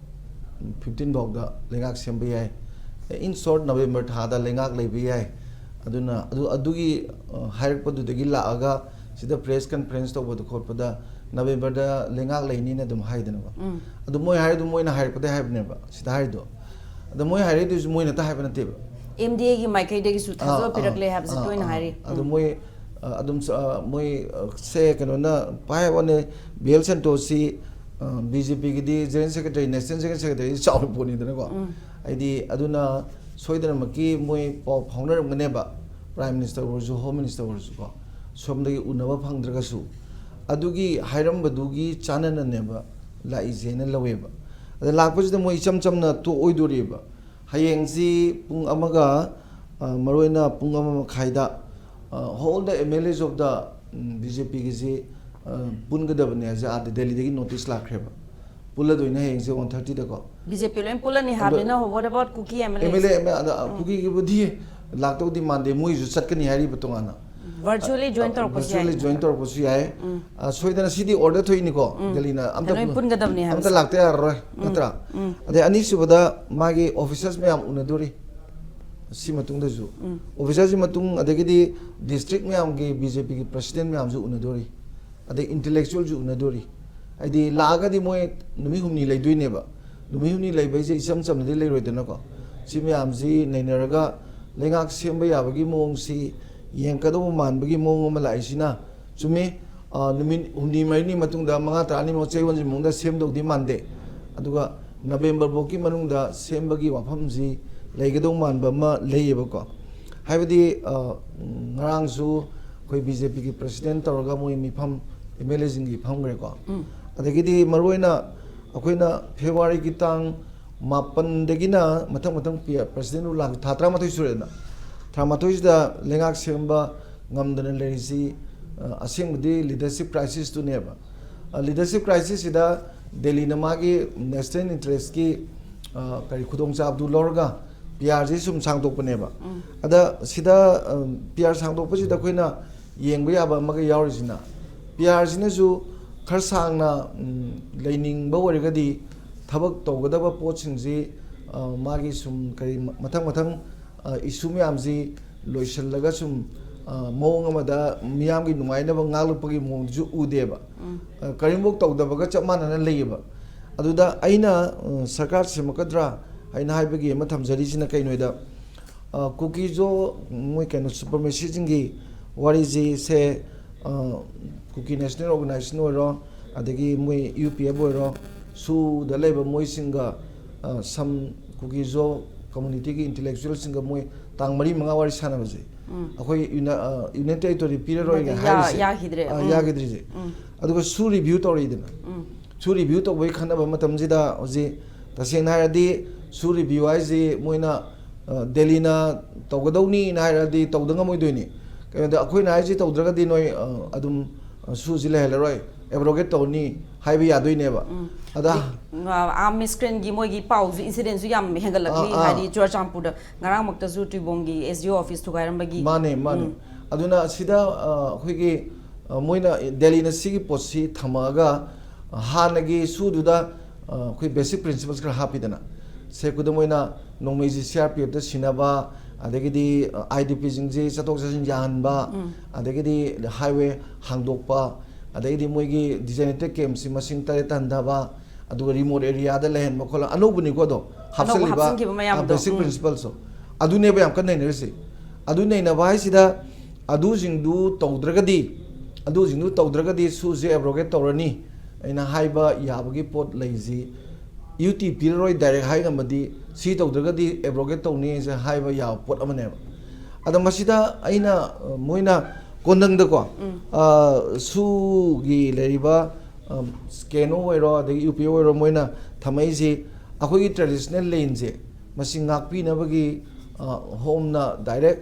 ꯐꯤꯐꯇꯤꯟ ꯐꯥꯎꯗ ꯂꯩꯉꯥꯛ ꯁꯦꯝꯕ ꯌꯥꯏ꯫ In short, ꯅꯕꯦꯝꯕꯔ ꯊꯥꯗ ꯂꯩꯉꯥꯛ ꯂꯩꯕ ꯌꯥꯏ꯫ ꯑꯗꯨꯅ ꯑꯗꯨ, ꯑꯗꯨꯒꯤ, ꯑ, ꯍꯥꯏꯔꯛꯄꯗꯨꯗꯒꯤ ꯂꯥꯛꯑꯒ ꯁꯤꯗ ꯄ꯭ꯔꯦꯁ ꯀꯟꯐꯔꯦꯟꯁ ꯇꯧꯕꯗ ꯈꯣꯠꯄꯗ ꯅꯕꯦꯝꯕꯔꯗ ꯂꯩꯉꯥꯛ ꯂꯩꯅꯤꯅ ꯑꯗꯨꯝ ꯍꯥꯏꯗꯅꯀꯣ꯫ ꯑꯗꯨ ꯃꯣꯏ ꯍꯥꯏꯔꯤꯗꯨ ꯃꯣꯏꯅ ꯍꯥꯏꯔꯛꯄꯗꯩ ꯍꯥꯏꯕꯅꯦꯕ ꯁꯤꯗ ꯍꯥꯏꯔꯤꯗꯣ꯫ ꯑꯗ ꯃꯣꯏ ꯍꯥꯏꯔꯛꯏꯗꯨꯁꯨ ꯃꯣꯏꯅ ꯇ ꯍꯥꯏꯕ ꯅꯠꯇꯦꯕ꯫ ꯑꯦꯝ ꯗꯤ ꯑꯦꯒꯤ ꯃꯥꯏꯀꯩꯗꯒꯤꯁꯨ ꯊꯥꯖꯕ ꯑꯥ, ꯄꯤꯔꯛꯂꯦ ꯑꯥ, ꯍꯥꯏꯕꯁꯦ ꯑꯥ, ꯇꯣꯏꯅ ꯑꯥ, ꯍꯥꯏꯔꯤ꯫ ꯑꯗꯨ ꯃꯣꯏ, ꯑ, ꯑꯗꯨꯝ ꯁ-, ꯑ, ꯃꯣꯏ, ꯑ, ꯁꯦ ꯀꯩꯅꯣꯅ ꯄꯥꯏ ꯍꯥꯏꯕ ꯋꯥꯅꯦ, ꯕꯤ ꯑꯦꯜ ꯁꯟꯇꯣꯁꯁꯤ, ꯑ, ꯕꯤ ꯖꯦ ꯄꯤꯒꯤꯗꯤ general secretary, national general secretary ꯆꯥꯎꯔ ꯄꯣꯠꯅꯤꯗꯅꯀꯣ꯫ ꯍꯥꯏꯗꯤ ꯑꯗꯨꯅ ꯁꯣꯏꯗꯅꯃꯛꯀꯤ ꯃꯣꯏ ꯄꯥꯎ ꯐꯥꯎꯅꯔꯝꯒꯅꯦꯕ, ꯄ꯭ꯔꯥꯏꯝ ꯃꯤꯅꯤꯁꯇꯔ ꯑꯣꯏꯔꯁꯨ, ꯍꯣꯝ ꯃꯤꯅꯤꯁꯇꯔ ꯑꯣꯏꯔꯁꯨꯀꯣ, ꯁꯣꯝꯗꯒꯤ ꯎꯅꯕ ꯐꯪꯗ꯭ꯔꯒꯁꯨ꯫ ꯑꯗꯨꯒꯤ ꯍꯥꯏꯔꯝꯕꯗꯨꯒꯤ ꯆꯥꯟꯅꯅꯅꯦꯕ ꯂꯥꯛꯏꯁꯦꯅ ꯂꯧꯋꯦꯕ꯫ ꯑꯗ ꯂꯥꯛꯄꯁꯤꯗ ꯃꯣꯏ ꯏꯆꯝ ꯆꯝꯅ ꯇꯣꯛꯑꯣꯏꯗꯣꯔꯤꯕ꯫ ꯍꯌꯦꯡꯁꯤ ꯄꯨꯡ ꯑꯃꯒ, ꯑ, ꯃꯔꯨꯑꯣꯏꯅ ꯄꯨꯡ ꯑꯃ ꯃꯈꯥꯏꯗ, ꯑ, all the M L As of the, um, B J ꯄꯤꯒꯤꯁꯤ, ꯑ, ꯄꯨꯟꯒꯗꯕꯅꯦ ꯍꯥꯏꯁꯦ ꯑꯥꯗ ꯗꯦꯜꯂꯤꯗꯒꯤ ꯅꯣꯇꯤꯁ ꯂꯥꯛꯈ꯭ꯔꯦꯕ꯫ ꯄꯨꯜꯂꯗꯣꯏꯅꯦ ꯍꯌꯦꯡꯁꯦ ꯋꯥꯟ ꯊꯥꯔꯇꯤꯗꯀꯣ꯫ ꯕꯤ ꯖꯦ ꯄꯤ ꯂꯣꯏ ꯄꯨꯜꯂꯅꯤ ꯍꯥꯏꯕꯅꯤꯅ, what about Kuki M L A? M L A ꯑꯗ ꯀꯨꯀꯤꯒꯤꯕꯨꯗꯤ ꯂꯥꯛꯇꯧꯗꯤ ꯃꯥꯟꯗꯦ, ꯃꯣꯏꯁꯨ ꯆꯠꯀꯅꯤ ꯍꯥꯏꯔꯤꯕ ꯇꯣꯉꯥꯟꯅ꯫ ꯚꯔꯆꯨꯋꯦꯜꯂꯤ ꯖꯣꯏꯟ ꯇꯧꯔꯛꯄꯁꯨ ꯌꯥꯏ꯫ ꯚꯔꯆꯨꯋꯦꯜꯂꯤ ꯖꯣꯏꯟ ꯇꯧꯔꯛꯄꯁꯨ ꯌꯥꯏ꯫ ꯑ, ꯁꯣꯏꯗꯅ ꯁꯤꯗꯤ ꯑꯣꯔꯗꯔ ꯊꯣꯛꯏꯅꯤꯀꯣ, ꯎꯝ꯫ ꯗꯦꯜꯂꯤꯅ ꯑꯝꯇ ꯂꯣꯏ ꯄꯨꯟꯒꯗꯕꯅꯤ ꯍꯥꯏꯕꯁꯦ꯫ ꯑꯝꯇ ꯂꯥꯛꯇ ꯌꯥꯔꯔꯣꯏ, ꯅꯠꯇ꯭ꯔꯥ? ꯎꯝ꯫ ꯑꯗꯩ ꯑꯅꯤꯁꯨꯕꯗ ꯃꯥꯒꯤ ꯑꯣꯐꯤꯁꯔꯁ ꯃꯌꯥꯝ ꯎꯅꯗꯣꯔꯤ꯫ ꯁꯤ ꯃꯇꯨꯡꯗꯁꯨ ꯎꯝ꯫ ꯑꯣꯐꯤꯁꯔꯁꯤ ꯃꯇꯨꯡ, ꯑꯗꯒꯤꯗꯤ ꯗꯤꯁꯇ꯭ꯔꯤꯛ ꯃꯌꯥꯝꯒꯤ ꯕꯤ ꯖꯦ ꯄꯤꯒꯤ ꯄ꯭ꯔꯁꯤꯗꯦꯟ ꯃꯌꯥꯝꯁꯨ ꯎꯅꯗꯣꯔꯤ, ꯑꯗꯩ ꯏꯟꯇꯦꯂꯦꯛꯆꯨꯋꯦꯜꯁꯨ ꯎꯅꯗꯣꯔꯤ꯫ ꯍꯥꯏꯗꯤ ꯂꯥꯛꯑꯒꯗꯤ ꯃꯣꯏ ꯅꯨꯃꯤꯠ ꯍꯨꯝꯅꯤ ꯂꯩꯗꯣꯏꯅꯦꯕ꯫ ꯅꯨꯃꯤꯠ ꯍꯨꯝꯅꯤ ꯂꯩꯕꯩꯁꯦ ꯏꯆꯝ ꯆꯝꯅꯗꯤ ꯂꯩꯔꯣꯏꯗꯅꯀꯣ꯫ ꯁꯤ ꯃꯌꯥꯝꯁꯤ ꯅꯩꯅꯔꯒ ꯂꯩꯉꯥꯛ ꯁꯦꯝꯕ ꯌꯥꯕꯒꯤ ꯃꯑꯣꯡꯁꯤ ꯌꯦꯡꯀꯗꯧꯕ ꯃꯥꯟꯕꯒꯤ ꯃꯑꯣꯡ ꯑꯃ ꯂꯥꯛꯏꯁꯤꯅ ꯆꯨꯝꯃꯤ꯫ ꯑ, ꯅꯨꯃꯤꯠ ꯍꯨꯝꯅꯤ ꯃꯔꯤꯅꯤ ꯃꯇꯨꯡꯗ, ꯃꯉꯥ ꯇꯔꯥꯅꯤꯃꯨꯛ ꯆꯌꯣꯜꯁꯤ ꯃꯅꯨꯡꯗ ꯁꯦꯝꯗꯧꯗꯤ ꯃꯥꯟꯗꯦ꯫ ꯑꯗꯨꯒ ꯅꯕꯦꯝꯕꯔ ꯐꯥꯎꯒꯤ ꯃꯅꯨꯡꯗ ꯁꯦꯝꯕꯒꯤ ꯋꯥꯐꯝꯁꯤ ꯂꯩꯒꯗꯧ ꯃꯥꯟꯕ ꯑꯃ ꯂꯩꯌꯦꯕꯀꯣ꯫ ꯍꯥꯏꯕꯗꯤ, ꯑ, ꯉꯔꯥꯡꯁꯨ ꯑꯩꯈꯣꯏ ꯕꯤ ꯖꯦ ꯄꯤꯒꯤ ꯄ꯭ꯔꯁꯤꯗꯦꯟ ꯇꯧꯔꯒ ꯃꯣꯏ ꯃꯤꯐꯝ ꯑꯦꯝ ꯑꯦꯜ ꯑꯦꯁꯤꯡꯒꯤ ꯐꯝꯈ꯭ꯔꯦꯀꯣ꯫ ꯎꯝ꯫ ꯑꯗꯒꯤꯗꯤ ꯃꯔꯨꯑꯣꯏꯅ ꯑꯩꯈꯣꯏꯅ ꯐꯦꯕ꯭ꯔꯨꯋꯥꯔꯤꯒꯤ ꯇꯥꯡ ꯃꯥꯄꯟꯗꯒꯤꯅ ꯃꯊꯪ ꯃꯊꯪ ꯄꯤ-, ꯄ꯭ꯔꯁꯤꯗꯦꯟ ꯔꯨꯜ ꯂꯥꯛ ꯊꯥ ꯇꯔꯥꯃꯥꯊꯣꯏ ꯁꯨꯔꯦꯗꯅ꯫ ꯊꯥ ꯃꯥꯊꯣꯏꯁꯤꯗ ꯂꯩꯉꯥꯛ ꯁꯦꯝꯕ ꯉꯝꯗꯅ ꯂꯩꯔꯤꯁꯤ, ꯑ, ꯑꯁꯦꯡꯕꯗꯤ ꯂꯤꯗꯔꯁꯤꯞ ꯀ꯭ꯔꯥꯏꯁꯤꯁꯇꯨꯅꯦꯕ꯫ ꯑ, ꯂꯤꯗꯔꯁꯤꯞ ꯀ꯭ꯔꯥꯏꯁꯤꯁꯁꯤꯗ ꯗꯦꯜꯂꯤꯅ ꯃꯥꯒꯤ ꯅꯦꯁꯅꯦꯜ ꯏꯟꯇꯔꯦꯁꯀꯤ, ꯑ, ꯀꯔꯤ ꯈꯨꯗꯣꯡꯆꯥꯕꯗꯨ ꯂꯧꯔꯒ ꯄꯤ ꯑꯥꯔꯁꯤ ꯁꯨꯝ ꯁꯥꯡꯗꯣꯛꯄꯅꯦꯕ꯫ ꯎꯝ꯫ ꯑꯗ ꯁꯤꯗ, ꯑ, ꯄꯤ ꯑꯥꯔ ꯁꯥꯡꯗꯣꯛꯄꯁꯤꯗ ꯑꯩꯈꯣꯏꯅ ꯌꯦꯡꯕ ꯌꯥꯕ ꯑꯃꯒ ꯌꯥꯎꯔꯤꯁꯤꯅ, ꯄꯤ ꯑꯥꯔꯁꯤꯅꯁꯨ ꯈꯔ ꯁꯥꯡꯅ, ꯎꯝ, ꯂꯩꯅꯤꯡꯕ ꯑꯣꯏꯔꯒꯗꯤ ꯊꯕꯛ ꯇꯧꯒꯗꯕ ꯄꯣꯠꯁꯤꯡꯁꯤ, ꯑ, ꯃꯥꯒꯤ ꯁꯨꯝ ꯀꯔꯤ ꯃ-, ꯃꯊꯪ ꯃꯊꯪ, ꯑ, ꯏꯁꯨ ꯃꯌꯥꯝꯁꯤ ꯂꯣꯏꯁꯤꯜꯂꯒ ꯁꯨꯝ, ꯑ, ꯃꯑꯣꯡ ꯑꯃꯗ ꯃꯤꯌꯥꯝꯒꯤ ꯅꯨꯡꯉꯥꯏꯅꯕ ꯉꯥꯛꯂꯛꯄꯒꯤ ꯃꯑꯣꯡꯗꯨꯁꯨ ꯎꯗꯦꯕ꯫ ꯎꯝ꯫ ꯑ, ꯀꯔꯤꯒꯨꯝꯕ ꯇꯧꯗꯕꯒ ꯆꯞ ꯃꯥꯟꯅꯅ ꯂꯩꯌꯦꯕ꯫ ꯑꯗꯨꯗ ꯑꯩꯅ, ꯑ, ꯁꯔꯀꯥꯔ ꯁꯦꯝꯃꯛꯀꯗ꯭ꯔꯥ ꯍꯥꯏꯅ ꯍꯥꯏꯕꯒꯤ ꯑꯃ ꯊꯝꯖꯔꯤꯁꯤꯅ ꯀꯩꯅꯣꯗ, ꯑ, ꯀꯨꯀꯤꯖꯣ ꯃꯣꯏ ꯀꯩꯅꯣ ꯁꯨꯄ꯭ꯔꯃꯦꯁꯤꯁꯤꯡꯒꯤ ꯋꯥꯔꯤꯁꯤ ꯁꯦ, ꯑ, ꯀꯨꯀꯤ ꯅꯦꯁꯅꯦꯜ ꯑꯣꯔꯒꯅꯥꯏꯖꯦꯁꯟ ꯑꯣꯏꯔꯣ, ꯑꯗꯒꯤ ꯃꯣꯏ ꯌꯨ ꯄꯤ ꯑꯦꯐ ꯑꯣꯏꯔꯣ, ꯁꯨꯗ ꯂꯩꯕ ꯃꯣꯏꯁꯤꯡꯒ, ꯑ, ꯁꯝ ꯀꯨꯀꯤꯖꯣ ꯀꯝꯃꯨꯅꯤꯇꯤꯒꯤ ꯏꯟꯇꯦꯂꯦꯛꯆꯨꯋꯦꯜꯁꯤꯡꯒ ꯃꯣꯏ ꯇꯥꯡ ꯃꯔꯤ ꯃꯉꯥ ꯋꯥꯔꯤ ꯁꯥꯟꯅꯕꯁꯦ, ꯎꯝ꯫ ꯑꯩꯈꯣꯏ ꯌꯨꯅ-, ꯑ, ꯌꯨꯅꯤꯌꯟ ꯇꯦꯔꯤꯇꯣꯔꯤ ꯄꯤꯔꯔꯣꯏ ꯅꯠꯇꯦ, ꯌꯥ-, ꯍꯥꯏꯔꯤꯁꯦ, ꯌꯥꯈꯤꯗ꯭ꯔꯦ꯫ ꯑ, ꯎꯝ꯫ ꯌꯥꯈꯤꯗ꯭ꯔꯤꯁꯦ꯫ ꯎꯝ꯫ ꯑꯗꯨꯒ ꯁꯨ ꯔꯤꯚ꯭ꯌꯨ ꯇꯧꯔꯛꯏꯗꯅ꯫ ꯎꯝ꯫ ꯁꯨ ꯔꯤꯚ꯭ꯌꯨ ꯇꯧꯕꯒꯤ ꯈꯟꯅꯕ ꯃꯇꯝꯁꯤꯗ ꯍꯧꯖꯤꯛ ꯇꯁꯦꯡꯅ ꯍꯥꯏꯔꯗꯤ ꯁꯨ ꯔꯤꯚ꯭ꯌꯨ ꯍꯥꯏꯁꯤ ꯃꯣꯏꯅ, ꯑ, ꯗꯦꯜꯂꯤꯅ ꯇꯧꯒꯗꯧꯅꯤꯅ ꯍꯥꯏꯔꯗꯤ ꯇꯧꯗ ꯉꯝꯃꯣꯏꯗꯣꯏꯅꯤ꯫ ꯀꯩꯅꯣꯗ ꯑꯩꯈꯣꯏꯅ ꯍꯥꯏꯁꯤ ꯇꯧꯗ꯭ꯔꯒꯗꯤ ꯅꯣꯏ, ꯑ, ꯑꯗꯨꯝ, ꯑ, ꯁꯨꯁꯤ ꯂꯩꯍꯜꯂꯔꯣꯏ꯫ ꯑꯦꯕ꯭ꯔꯣꯒꯦꯠ ꯇꯧꯅꯤ ꯍꯥꯏꯕ ꯌꯥꯗꯣꯏꯅꯦꯕ꯫ ꯑꯗ ꯑꯥꯔꯝ ꯃꯤꯁꯀ꯭ꯔꯦꯟꯒꯤ ꯃꯣꯏꯒꯤ ꯄꯥꯎꯁꯨ, ꯏꯟꯁꯤꯗꯦꯟꯁꯨ ꯌꯥꯝ ꯍꯦꯟꯒꯠꯂꯛꯂꯤ꯫ ꯑꯥ, ꯑꯥ꯫ ꯍꯥꯏꯗꯤ ꯆꯨꯔꯆꯥꯟꯄꯨꯔꯗ ꯉꯔꯥꯡꯃꯛꯇꯁꯨ ꯇꯨꯏꯕꯣꯡꯒꯤ ꯑꯦꯁ ꯗꯤ ꯑꯣ ꯑꯣꯐꯤꯁ ꯊꯨꯒꯥꯏꯔꯝꯕꯒꯤ꯫ ꯃꯥꯅꯦ, ꯃꯥꯅꯦ꯫ ꯑꯗꯨꯅ ꯁꯤꯗ ꯑ, ꯑꯩꯈꯣꯏꯒꯤ ꯑ, ꯃꯣꯏꯅ ꯗꯦꯜꯂꯤꯅ ꯁꯤꯒꯤ ꯄꯣꯠꯁꯤ ꯊꯝꯃꯛꯑꯒ, ꯑ, ꯍꯥꯟꯅꯒꯤ ꯁꯨꯗꯨꯗ ꯑ, ꯑꯩꯈꯣꯏ ꯕꯦꯁꯤꯛ ꯄ꯭ꯔꯤꯟꯁꯤꯄꯜꯁ ꯈꯔ ꯍꯥꯞꯄꯤꯗꯅ, ꯁꯦ ꯈꯨꯗꯝ ꯑꯣꯏꯅ ꯅꯣꯡꯃꯩꯁꯤ ꯁꯤ ꯑꯥꯔ ꯄꯤ ꯑꯦꯐꯇ ꯁꯤꯟꯅꯕ, ꯑꯗꯒꯤꯗꯤ ꯑꯥꯏ ꯗꯤ ꯄꯤꯁꯤꯡꯁꯤ ꯆꯠꯊꯣꯛ ꯆꯠꯁꯤꯟ ꯌꯥꯍꯟꯕ, ꯑꯗꯒꯤꯗꯤ ꯍꯥꯏꯋꯦ ꯍꯥꯡꯗꯣꯛꯄ, ꯑꯗꯒꯤꯗꯤ ꯃꯣꯏꯒꯤ ꯗꯤꯖꯥꯏꯅꯦꯇꯦꯠ ꯀꯦꯝꯞꯁꯤ ꯃꯁꯤꯡ ꯇꯔꯦꯠ ꯍꯟꯊꯕ, ꯑꯗꯨꯒ ꯔꯤꯃꯣꯠ ꯑꯦꯔꯤꯌꯥꯗ ꯂꯩꯍꯟꯕ ꯈꯣꯠꯂ ꯑꯅꯧꯕꯅꯤꯀꯣ ꯑꯗꯣ ꯑꯅꯧꯕ ꯍꯥꯞꯆꯤꯟꯈꯤꯕ ꯃꯌꯥꯝꯗꯣ꯫ ꯕꯦꯁꯤꯛ ꯄ꯭ꯔꯤꯟꯁꯤꯄꯜꯁꯨ ꯑꯗꯨꯅꯦꯕ ꯌꯥꯝ ꯀꯟꯅ ꯅꯩꯅꯔꯤꯁꯦ꯫ ꯑꯗꯨ ꯅꯩꯅꯕ ꯍꯥꯏꯁꯤꯗ ꯑꯗꯨꯁꯤꯡꯗꯨ ꯇꯧꯗ꯭ꯔꯒꯗꯤ, ꯑꯗꯨꯁꯤꯡꯗꯨ ꯇꯧꯗ꯭ꯔꯒꯗꯤ ꯁꯨꯁꯦ ꯑꯦꯕ꯭ꯔꯣꯒꯦꯠ ꯇꯧꯔꯅꯤ ꯑꯩꯅ ꯍꯥꯏꯕ ꯌꯥꯕꯒꯤ ꯄꯣꯠ ꯂꯩꯁꯤ꯫ ꯌꯨ ꯇꯤ ꯄꯤꯔꯔꯣꯏ ꯗꯥꯏꯔꯦꯛ ꯍꯥꯏ ꯉꯝꯃꯗꯤ, ꯁꯤ ꯇꯧꯗ꯭ꯔꯒꯗꯤ ꯑꯦꯕ꯭ꯔꯣꯒꯦꯠ ꯇꯧꯅꯤ ꯍꯥꯏꯁꯦ ꯍꯥꯏꯕ ꯌꯥꯕ ꯄꯣꯠ ꯑꯃꯅꯦꯕ꯫ ꯑꯗ ꯃꯁꯤꯗ ꯑꯩꯅ, ꯑ, ꯃꯣꯏꯅ ꯀꯣꯟꯗꯪꯗꯀꯣ, ꯑ, ꯁꯨꯒꯤ ꯂꯩꯔꯤꯕ, ꯑ, ꯀꯦꯅꯣ ꯑꯣꯏꯔꯣ, ꯑꯗꯒꯤ ꯌꯨ ꯄꯤ ꯑꯣꯏꯔꯣ, ꯃꯣꯏꯅ ꯊꯝꯃꯛꯏꯁꯤ ꯑꯩꯈꯣꯏꯒꯤ ꯇ꯭ꯔꯦꯗꯤꯁꯅꯦꯜ ꯂꯦꯟꯁꯦ ꯃꯁꯤ ꯉꯥꯛꯄꯤꯅꯕꯒꯤ, ꯑ, ꯍꯣꯝꯅ ꯗꯥꯏꯔꯦꯛ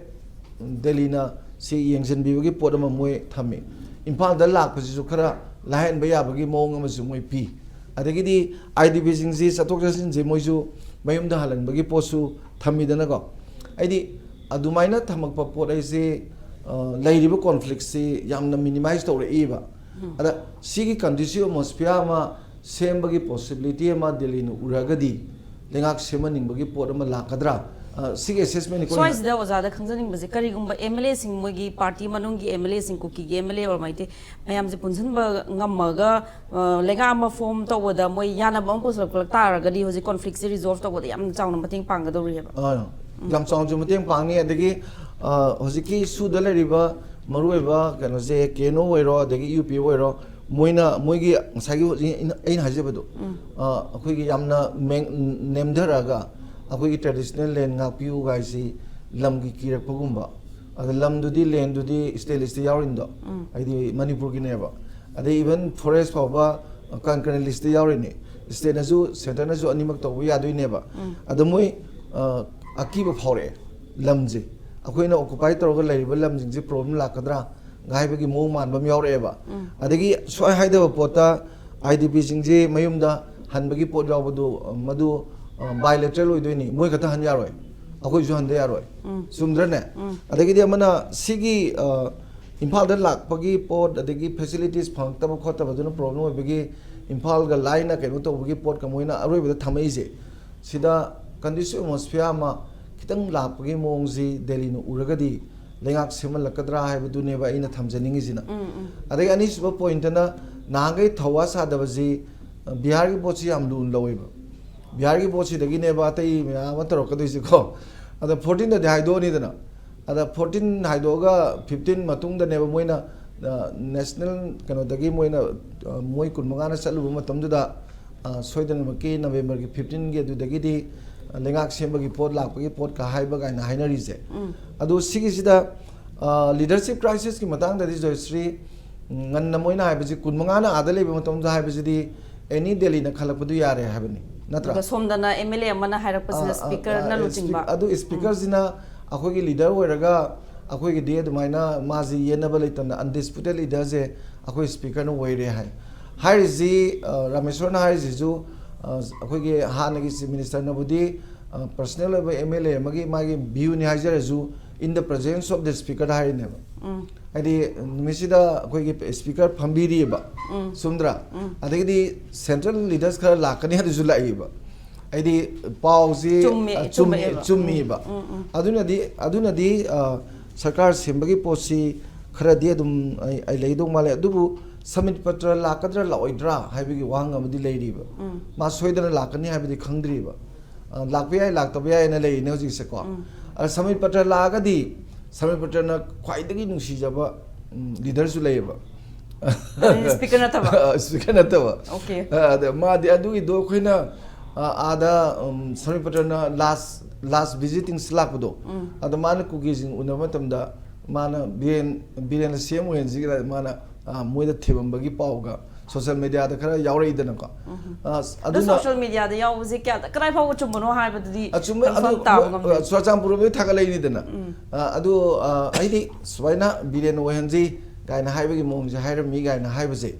ꯗꯦꯜꯂꯤꯅ ꯁꯤ ꯌꯦꯡꯁꯤꯟꯕꯤꯕꯒꯤ ꯄꯣꯠ ꯑꯃ ꯃꯣꯏ ꯊꯝꯃꯤ꯫ ꯏꯝꯐꯥꯜꯗ ꯂꯥꯛꯄꯁꯤꯁꯨ ꯈꯔ ꯂꯥꯏꯍꯟꯕ ꯌꯥꯕꯒꯤ ꯃꯑꯣꯡ ꯑꯃꯁꯨ ꯃꯣꯏ ꯄꯤ꯫ ꯑꯗꯒꯤꯗꯤ ꯑꯥꯏ ꯗꯤ ꯄꯤꯁꯤꯡꯁꯤ ꯆꯠꯊꯣꯛ ꯆꯠꯁꯤꯟꯁꯤ ꯃꯣꯏꯁꯨ ꯃꯌꯨꯝꯗ ꯍꯜꯍꯟꯕꯒꯤ ꯄꯣꯠꯁꯨ ꯊꯝꯃꯤꯗꯅꯀꯣ꯫ ꯑꯩꯗꯤ ꯑꯗꯨꯃꯥꯏꯅ ꯊꯝꯃꯛꯄ ꯄꯣꯠ ꯍꯥꯏꯁꯤ, ꯑ, ꯂꯩꯔꯤꯕ ꯀꯣꯟꯐ꯭ꯂꯤꯛꯁꯤ ꯌꯥꯝꯅ ꯃꯤꯅꯤꯃꯥꯏꯁ ꯇꯧꯔꯛꯏꯕ꯫ ꯑꯗ ꯁꯤꯒꯤ ꯀꯟꯗ꯭ꯌꯨꯁꯤꯞ ꯑꯦꯠꯃꯣꯁꯐꯤꯌꯥꯔ ꯑꯃ ꯁꯦꯝꯕꯒꯤ ꯄꯣꯁꯤꯕꯤꯂꯤꯇꯤ ꯑꯃ ꯗꯦꯜꯂꯤꯅ ꯎꯔꯒꯗꯤ ꯂꯩꯉꯥꯛ ꯁꯦꯝꯍꯟꯅꯤꯡꯕꯒꯤ ꯄꯣꯠ ꯑꯃ ꯂꯥꯛꯀꯗ꯭ꯔꯥ? ꯑ, ꯁꯤꯒꯤ ꯑꯦꯁꯦꯁꯃꯦꯟ ꯑꯩꯈꯣꯏꯅ ꯁ꯭ꯋꯥꯏꯁꯤꯗ ꯑꯣꯖꯥꯗ ꯈꯪꯖꯅꯤꯡꯕꯁꯦ, ꯀꯔꯤꯒꯨꯝꯕ ꯑꯦꯝ ꯑꯦꯜ ꯑꯦꯁꯤꯡ, ꯃꯣꯏꯒꯤ ꯄꯥꯔꯇꯤ ꯃꯅꯨꯡꯒꯤ ꯑꯦꯝ ꯑꯦꯜ ꯑꯦꯁꯤꯡ, ꯀꯨꯀꯤꯒꯤ ꯑꯦꯝ ꯑꯦꯜ ꯑꯦ ꯑꯣꯏꯔ ꯃꯩꯇꯩ ꯃꯌꯥꯝꯁꯦ ꯄꯨꯟꯁꯤꯟꯕ ꯉꯝꯃꯒ, ꯑ, ꯂꯩꯉꯥꯛ ꯑꯃ ꯐꯣꯝ ꯇꯧꯕꯗ ꯃꯣꯏ ꯌꯥꯅꯕ ꯑꯃ ꯄꯨꯁꯤꯜꯂꯛꯄ ꯇꯥꯔꯒꯗꯤ ꯍꯧꯖꯤꯛ ꯀꯣꯟꯐ꯭ꯂꯤꯛꯁꯦ ꯔꯤꯖꯣꯜꯚ ꯇꯧꯕꯗ ꯌꯥꯝ ꯆꯥꯎꯅ ꯃꯇꯦꯡ ꯄꯥꯡꯒꯗꯧꯔꯤꯑꯕ꯫ ꯑꯥ, ꯌꯥꯝ ꯆꯥꯎꯅꯁꯨ ꯃꯇꯦꯡ ꯄꯥꯡꯅꯤ꯫ ꯑꯗꯒꯤ, ꯑ, ꯍꯧꯖꯤꯛꯀꯤ ꯁꯨꯗ ꯂꯩꯔꯤꯕ ꯃꯔꯨꯑꯣꯏꯕ ꯀꯩꯅꯣꯁꯦ, ꯀꯦ ꯑꯦꯟ ꯑꯣ ꯑꯣꯏꯔꯣ, ꯑꯗꯒꯤ ꯌꯨ ꯄꯤ ꯑꯣ ꯑꯣꯏꯔꯣ, ꯃꯣꯏꯅ ꯃꯣꯏꯒꯤ ꯉꯁꯥꯏꯒꯤ ꯍꯧꯖꯤꯛ ꯑꯩꯅ, ꯑꯩꯅ ꯍꯥꯏꯖꯕꯗꯣ, ꯑ, ꯑꯩꯈꯣꯏꯒꯤ ꯌꯥꯝꯅ ꯃꯦꯡ-, ꯅꯦꯝꯊꯔꯛꯑꯒ ꯑꯩꯈꯣꯏꯒꯤ ꯇ꯭ꯔꯦꯗꯤꯁꯅꯦꯜ ꯂꯦꯟ ꯉꯥꯛꯄꯤꯌꯨ ꯍꯥꯏꯁꯤ ꯂꯝꯒꯤ ꯀꯤꯔꯛꯄꯒꯨꯝꯕ, ꯑꯗ ꯂꯝꯗꯨꯗꯤ, ꯂꯦꯟꯗꯨꯗꯤ ꯁ꯭ꯇꯦꯠ ꯂꯤꯁꯇ ꯌꯥꯎꯔꯤꯅꯤꯗꯣ, ꯍꯥꯏꯗꯤ ꯃꯅꯤꯄꯨꯔꯒꯤꯅꯦꯕ꯫ ꯑꯗꯩ ꯏꯚꯟ ꯐꯣꯔꯦꯁ ꯐꯥꯎꯕ ꯀꯟꯀꯔꯦꯟ ꯂꯤꯁꯇ ꯌꯥꯎꯔꯤꯅꯤ꯫ ꯁ꯭ꯇꯦꯠꯅꯁꯨ, ꯁꯦꯟꯇꯔꯅꯁꯨ ꯑꯅꯤꯃꯛ ꯇꯧꯕ ꯌꯥꯗꯣꯏꯅꯦꯕ꯫ ꯑꯗ ꯃꯣꯏ, ꯑ, ꯑꯀꯤꯕ ꯐꯥꯎꯔꯛꯑꯦ꯫ ꯂꯝꯁꯦ, ꯑꯩꯈꯣꯏꯅ ꯑꯣꯀꯨꯄꯥꯏ ꯇꯧꯔꯒ ꯂꯩꯔꯤꯕ ꯂꯝꯁꯤꯡꯁꯦ ꯄ꯭ꯔꯣꯕ꯭ꯂꯦꯝ ꯂꯥꯛꯀꯗ꯭ꯔꯥ? ꯍꯥꯏꯕꯒꯤ ꯃꯑꯣꯡ ꯃꯥꯟꯕ ꯑꯃ ꯌꯥꯎꯔꯛꯑꯦꯕ꯫ ꯑꯗꯒꯤ ꯁꯨꯃꯥꯏ ꯍꯥꯏꯗꯕ ꯄꯣꯠꯇ ꯑꯥꯏ ꯗꯤ ꯄꯤꯁꯤꯡꯁꯦ ꯃꯌꯨꯝꯗ ꯍꯟꯕꯒꯤ ꯄꯣꯠ ꯌꯥꯎꯕꯗꯨ, ꯃꯗꯨ ꯕꯥꯏꯂꯦꯇꯔꯦꯜ ꯑꯣꯏꯗꯣꯏꯅꯤ, ꯃꯣꯏ ꯈꯛꯇ ꯍꯟ ꯌꯥꯔꯣꯏ, ꯑꯩꯈꯣꯏꯁꯨ ꯍꯟꯗ ꯌꯥꯔꯣꯏ꯫ ꯆꯨꯝꯗ꯭ꯔꯅꯦ? ꯑꯗꯒꯤꯗꯤ ꯑꯃꯅ ꯁꯤꯒꯤ, ꯑ, ꯏꯝꯐꯥꯜꯗ ꯂꯥꯛꯄꯒꯤ ꯄꯣꯠ, ꯑꯗꯒꯤ ꯐꯦꯁꯤꯂꯤꯇꯤꯁ ꯐꯪꯉꯛꯇꯕ ꯈꯣꯠꯇꯕꯗꯨꯅ ꯄ꯭ꯔꯣꯕ꯭ꯂꯦꯝ ꯑꯣꯏꯕꯒꯤ ꯏꯝꯐꯥꯜꯒ ꯂꯥꯏꯅ ꯀꯩꯅꯣ ꯇꯧꯕꯒꯤ ꯄꯣꯠꯀ ꯃꯣꯏꯅ ꯑꯔꯣꯏꯕꯗ ꯊꯝꯃꯛꯏꯁꯦ, ꯁꯤꯗ ꯀꯟꯗ꯭ꯌꯨꯁꯤꯞ ꯑꯦꯠꯃꯣꯁꯐꯤꯌꯥꯔ ꯑꯃ ꯈꯤꯇꯪ ꯂꯥꯛꯄꯒꯤ ꯃꯑꯣꯡꯁꯤ ꯗꯦꯜꯂꯤꯅ ꯎꯔꯒꯗꯤ ꯂꯩꯉꯥꯛ ꯁꯦꯝꯍꯜꯂꯛꯀꯗ꯭ꯔꯥ ꯍꯥꯏꯕꯗꯨꯅꯦꯕ ꯑꯩꯅ ꯊꯝꯖꯅꯤꯡꯉꯤꯁꯤꯅ꯫ ꯑꯗꯒꯤ ꯑꯅꯤꯁꯨꯕ ꯄꯣꯏꯟꯠꯇꯅ, ꯅꯍꯥꯟꯈꯩ ꯊꯧꯋꯥ ꯁꯥꯗꯕꯁꯤ, ꯑ, ꯕꯤꯍꯥꯔꯒꯤ ꯄꯣꯠꯁꯤ ꯌꯥꯝ ꯂꯨꯅ ꯂꯧꯋꯦꯕ꯫ ꯕꯤꯍꯥꯔꯒꯤ ꯄꯣꯠꯁꯤꯗꯒꯤꯅꯦꯕ ꯑꯇꯩ ꯃꯌꯥꯝ ꯑꯃ ꯇꯧꯔꯛꯀꯗꯣꯏꯁꯤꯀꯣ꯫ ꯑꯗ ꯐꯣꯔꯇꯤꯟꯗꯗꯤ ꯍꯥꯏꯗꯣꯛꯑꯅꯤꯗꯅ, ꯑꯗ ꯐꯣꯔꯇꯤꯟ ꯍꯥꯏꯗꯣꯛꯑꯒ ꯐꯤꯐꯇꯤꯟ ꯃꯇꯨꯡꯗꯅꯦꯕ ꯃꯣꯏꯅ, ꯑ, ꯅꯦꯁꯅꯦꯜ ꯀꯩꯅꯣꯗꯒꯤ ꯃꯣꯏꯅ, ꯑ, ꯃꯣꯏ ꯀꯨꯟ ꯃꯉꯥꯅ ꯆꯠꯂꯨꯕ ꯃꯇꯝꯗꯨꯗ, ꯑ, ꯁꯣꯏꯗꯅꯃꯛꯀꯤ ꯅꯕꯦꯝꯕꯔꯒꯤ ꯐꯤꯐꯇꯤꯟꯒꯤ ꯑꯗꯨꯗꯒꯤꯗꯤ, ꯑ, ꯂꯩꯉꯥꯛ ꯁꯦꯝꯕꯒꯤ ꯄꯣꯠ, ꯂꯥꯛꯄꯒꯤ ꯄꯣꯠꯀ ꯍꯥꯏꯕ ꯀꯥꯏꯅ ꯍꯥꯏꯅꯔꯤꯁꯦ꯫ ꯑꯗꯨ ꯁꯤꯒꯤꯁꯤꯗ, ꯑ, ꯂꯤꯗꯔꯁꯤꯞ ꯀ꯭ꯔꯥꯏꯁꯤꯁꯀꯤ ꯃꯇꯥꯡꯗꯗꯤ, ꯖꯣꯏꯁ꯭ꯔꯤ, ꯎꯝ, ꯉꯟꯅ ꯃꯣꯏꯅ ꯍꯥꯏꯕꯁꯤ, ꯀꯨꯟ ꯃꯉꯥꯅ ꯑꯥꯗ ꯂꯩꯕ ꯃꯇꯝꯗ ꯍꯥꯏꯕꯁꯤꯗꯤ ꯑꯦꯅꯤ ꯗꯦꯜꯂꯤꯅ ꯈꯜꯂꯛꯄꯗꯨ ꯌꯥꯔꯦ ꯍꯥꯏꯕꯅꯤ, ꯅꯠꯇ꯭ꯔꯥ? ꯑꯗꯨꯒ ꯁꯣꯝꯗꯅ ꯑꯦꯝ ꯑꯦꯜ ꯑꯦ ꯑꯃꯅ ꯍꯥꯏꯔꯛꯄꯁꯤꯅ ꯑ, ꯑ, ꯁ꯭ꯄꯤꯛ-, ꯑꯗꯨ ꯁ꯭ꯄꯤꯀꯔꯁꯤꯅ ꯑꯩꯈꯣꯏꯒꯤ ꯂꯤꯗꯔ ꯑꯣꯏꯔꯒ ꯑꯩꯈꯣꯏꯒꯤꯗꯤ ꯑꯗꯨꯃꯥꯏꯅ ꯃꯥꯁꯤ ꯌꯦꯟꯅꯕ ꯂꯩꯇꯅ ꯑꯟꯗꯤꯁꯄ꯭ꯌꯨꯇꯦꯠ ꯂꯤꯗꯔꯁꯦ ꯑꯩꯈꯣꯏ ꯁ꯭ꯄꯤꯀꯔꯅ ꯑꯣꯏꯔꯦ ꯍꯥꯏ꯫ ꯍꯥꯏꯔꯤꯁꯤ, ꯑ, ꯔꯥꯃꯦꯁ꯭ꯋꯔꯅ ꯍꯥꯏꯔꯤꯁꯤꯁꯨ, ꯑ, ꯑꯩꯈꯣꯏꯒꯤ ꯍꯥꯟꯅꯒꯤ ꯆꯤꯐ ꯃꯤꯅꯤꯁꯇꯔꯅꯕꯨꯗꯤ, ꯑ, ꯄꯔꯁꯅꯦꯜ ꯑꯣꯏꯕ ꯑꯦꯝ ꯑꯦꯜ ꯑꯦ ꯑꯃꯒꯤ ꯃꯥꯒꯤ ꯚ꯭ꯌꯨꯅꯤ ꯍꯥꯏꯖꯔꯁꯨ, in the presence of the speaker ꯍꯥꯏꯔꯤꯅꯦꯕ꯫ ꯍꯥꯏꯗꯤ ꯅꯨꯃꯤꯠꯁꯤꯗ ꯑꯩꯈꯣꯏꯒꯤ ꯁ꯭ꯄꯤꯀꯔ ꯐꯝꯕꯤꯔꯤꯑꯕ, ꯆꯨꯝꯗ꯭ꯔꯥ? ꯑꯗꯒꯤꯗꯤ ꯁꯦꯟꯇ꯭ꯔꯦꯜ ꯂꯤꯗꯔꯁ ꯈꯔ ꯂꯥꯛꯀꯅꯤ ꯍꯥꯏꯗꯨꯁꯨ ꯂꯥꯛꯏꯕ꯫ ꯍꯥꯏꯗꯤ ꯄꯥꯎꯁꯤ, ꯆꯨꯝꯃꯤ, ꯑ, ꯆꯨꯝꯃꯤ, ꯆꯨꯝꯃꯛꯑꯦꯕ꯫ ꯆꯨꯝꯃꯤꯕ꯫ ꯑꯗꯨꯅꯗꯤ, ꯑꯗꯨꯅꯗꯤ, ꯑ, ꯁꯔꯀꯥꯔ ꯁꯦꯝꯕꯒꯤ ꯄꯣꯠꯁꯤ ꯈꯔꯗꯤ ꯑꯗꯨꯝ ꯑꯩ, ꯑꯩ ꯂꯩꯗꯧ ꯃꯥꯜꯂꯦ꯫ ꯑꯗꯨꯕꯨ ꯁꯃꯤꯠ ꯄꯇ꯭ꯔ ꯂꯥꯛꯀꯗ꯭ꯔꯥ ꯂꯥꯛꯑꯣꯏꯗ꯭ꯔꯥ ꯍꯥꯏꯕꯒꯤ ꯋꯥꯍꯪ ꯑꯃꯗꯤ ꯂꯩꯔꯤꯕ꯫ ꯃꯥ ꯁꯣꯏꯗꯅ ꯂꯥꯛꯀꯅꯤ ꯍꯥꯏꯕꯗꯤ ꯈꯪꯗ꯭ꯔꯤꯕ꯫ ꯑ, ꯂꯥꯛꯄ ꯌꯥꯏ, ꯂꯥꯛꯇꯕ ꯌꯥꯏꯅ ꯂꯩꯔꯤꯅꯦ ꯍꯧꯖꯤꯛꯁꯦꯀꯣ꯫ ꯑꯗ ꯁꯃꯤꯠ ꯄꯇ꯭ꯔ ꯂꯥꯛꯑꯒꯗꯤ ꯁꯃꯤꯠ ꯄꯇ꯭ꯔꯅ ꯈ꯭ꯋꯥꯏꯗꯒꯤ ꯅꯨꯡꯁꯤꯖꯕ, ꯎꯝ, ꯂꯤꯗꯔꯁꯨ ꯂꯩꯌꯦꯕ꯫ ꯑꯗꯨꯗꯤ ꯁ꯭ꯄꯤꯀꯔ ꯅꯠꯇꯕ? ꯑ, ꯁ꯭ꯄꯤꯀꯔ ꯅꯠꯇꯕ꯫ ꯑꯣꯀꯦ꯫ ꯑ, ꯑꯗ ꯃꯥꯗꯤ ꯑꯗꯨꯒꯤꯗꯣ ꯑꯩꯈꯣꯏꯅ, ꯑ, ꯑꯥꯗ, ꯎꯝ, ꯁꯃꯤꯠ ꯄꯇ꯭ꯔꯅ ꯂꯥꯁ, ꯂꯥꯁ ꯚꯤꯖꯤꯇꯤꯡꯁ ꯂꯥꯛꯄꯗꯣ, ꯑꯗ ꯃꯥꯅ ꯀꯨꯀꯤꯁꯤꯡ ꯎꯅꯕ ꯃꯇꯝꯗ ꯃꯥꯅ ꯕꯤꯔꯦꯟ, ꯕꯤꯔꯦꯟꯅ ꯁꯤ ꯑꯦꯝ ꯑꯣꯏꯍꯟꯁꯤꯒ ꯃꯥꯅ, ꯑ, ꯃꯣꯏꯗ ꯊꯦꯝꯃꯝꯕꯒꯤ ꯄꯥꯎꯒ ꯁꯣꯁꯤꯌꯦꯜ ꯃꯦꯗꯤꯌꯥꯗ ꯈꯔ ꯌꯥꯎꯔꯛꯏꯗꯅꯀꯣ꯫ ꯑ, ꯑꯗꯨ ꯑꯗꯨꯅ ꯁꯣꯁꯤꯌꯦꯜ ꯃꯦꯗꯤꯌꯥꯗ ꯌꯥꯎꯕꯁꯦ ꯀꯌꯥ ꯀꯗꯥꯏ ꯐꯥꯎꯕ ꯆꯨꯝꯕꯅꯣ ꯍꯥꯏꯕꯗꯨꯗꯤ ꯑꯆꯨꯝꯕ ꯑꯗꯨ confirm ꯇꯥꯕ ꯉꯝꯗꯦ꯫ ꯆꯨꯔꯥꯆꯥꯟꯄꯨꯔꯗꯒꯤ ꯊꯥꯒꯠꯂꯛꯏꯅꯤꯗꯅ꯫ ꯑ, ꯑꯗꯨ, ꯑ, ꯑꯩꯗꯤ ꯁꯨꯃꯥꯏꯅ ꯕꯤꯔꯦꯟ ꯑꯣꯏꯍꯟꯁꯤ ꯀꯥꯏꯅ ꯍꯥꯏꯕꯒꯤ ꯃꯑꯣꯡꯁꯦ ꯍꯥꯏꯔꯝꯃꯤ ꯀꯥꯏꯅ ꯍꯥꯏꯕꯁꯦ,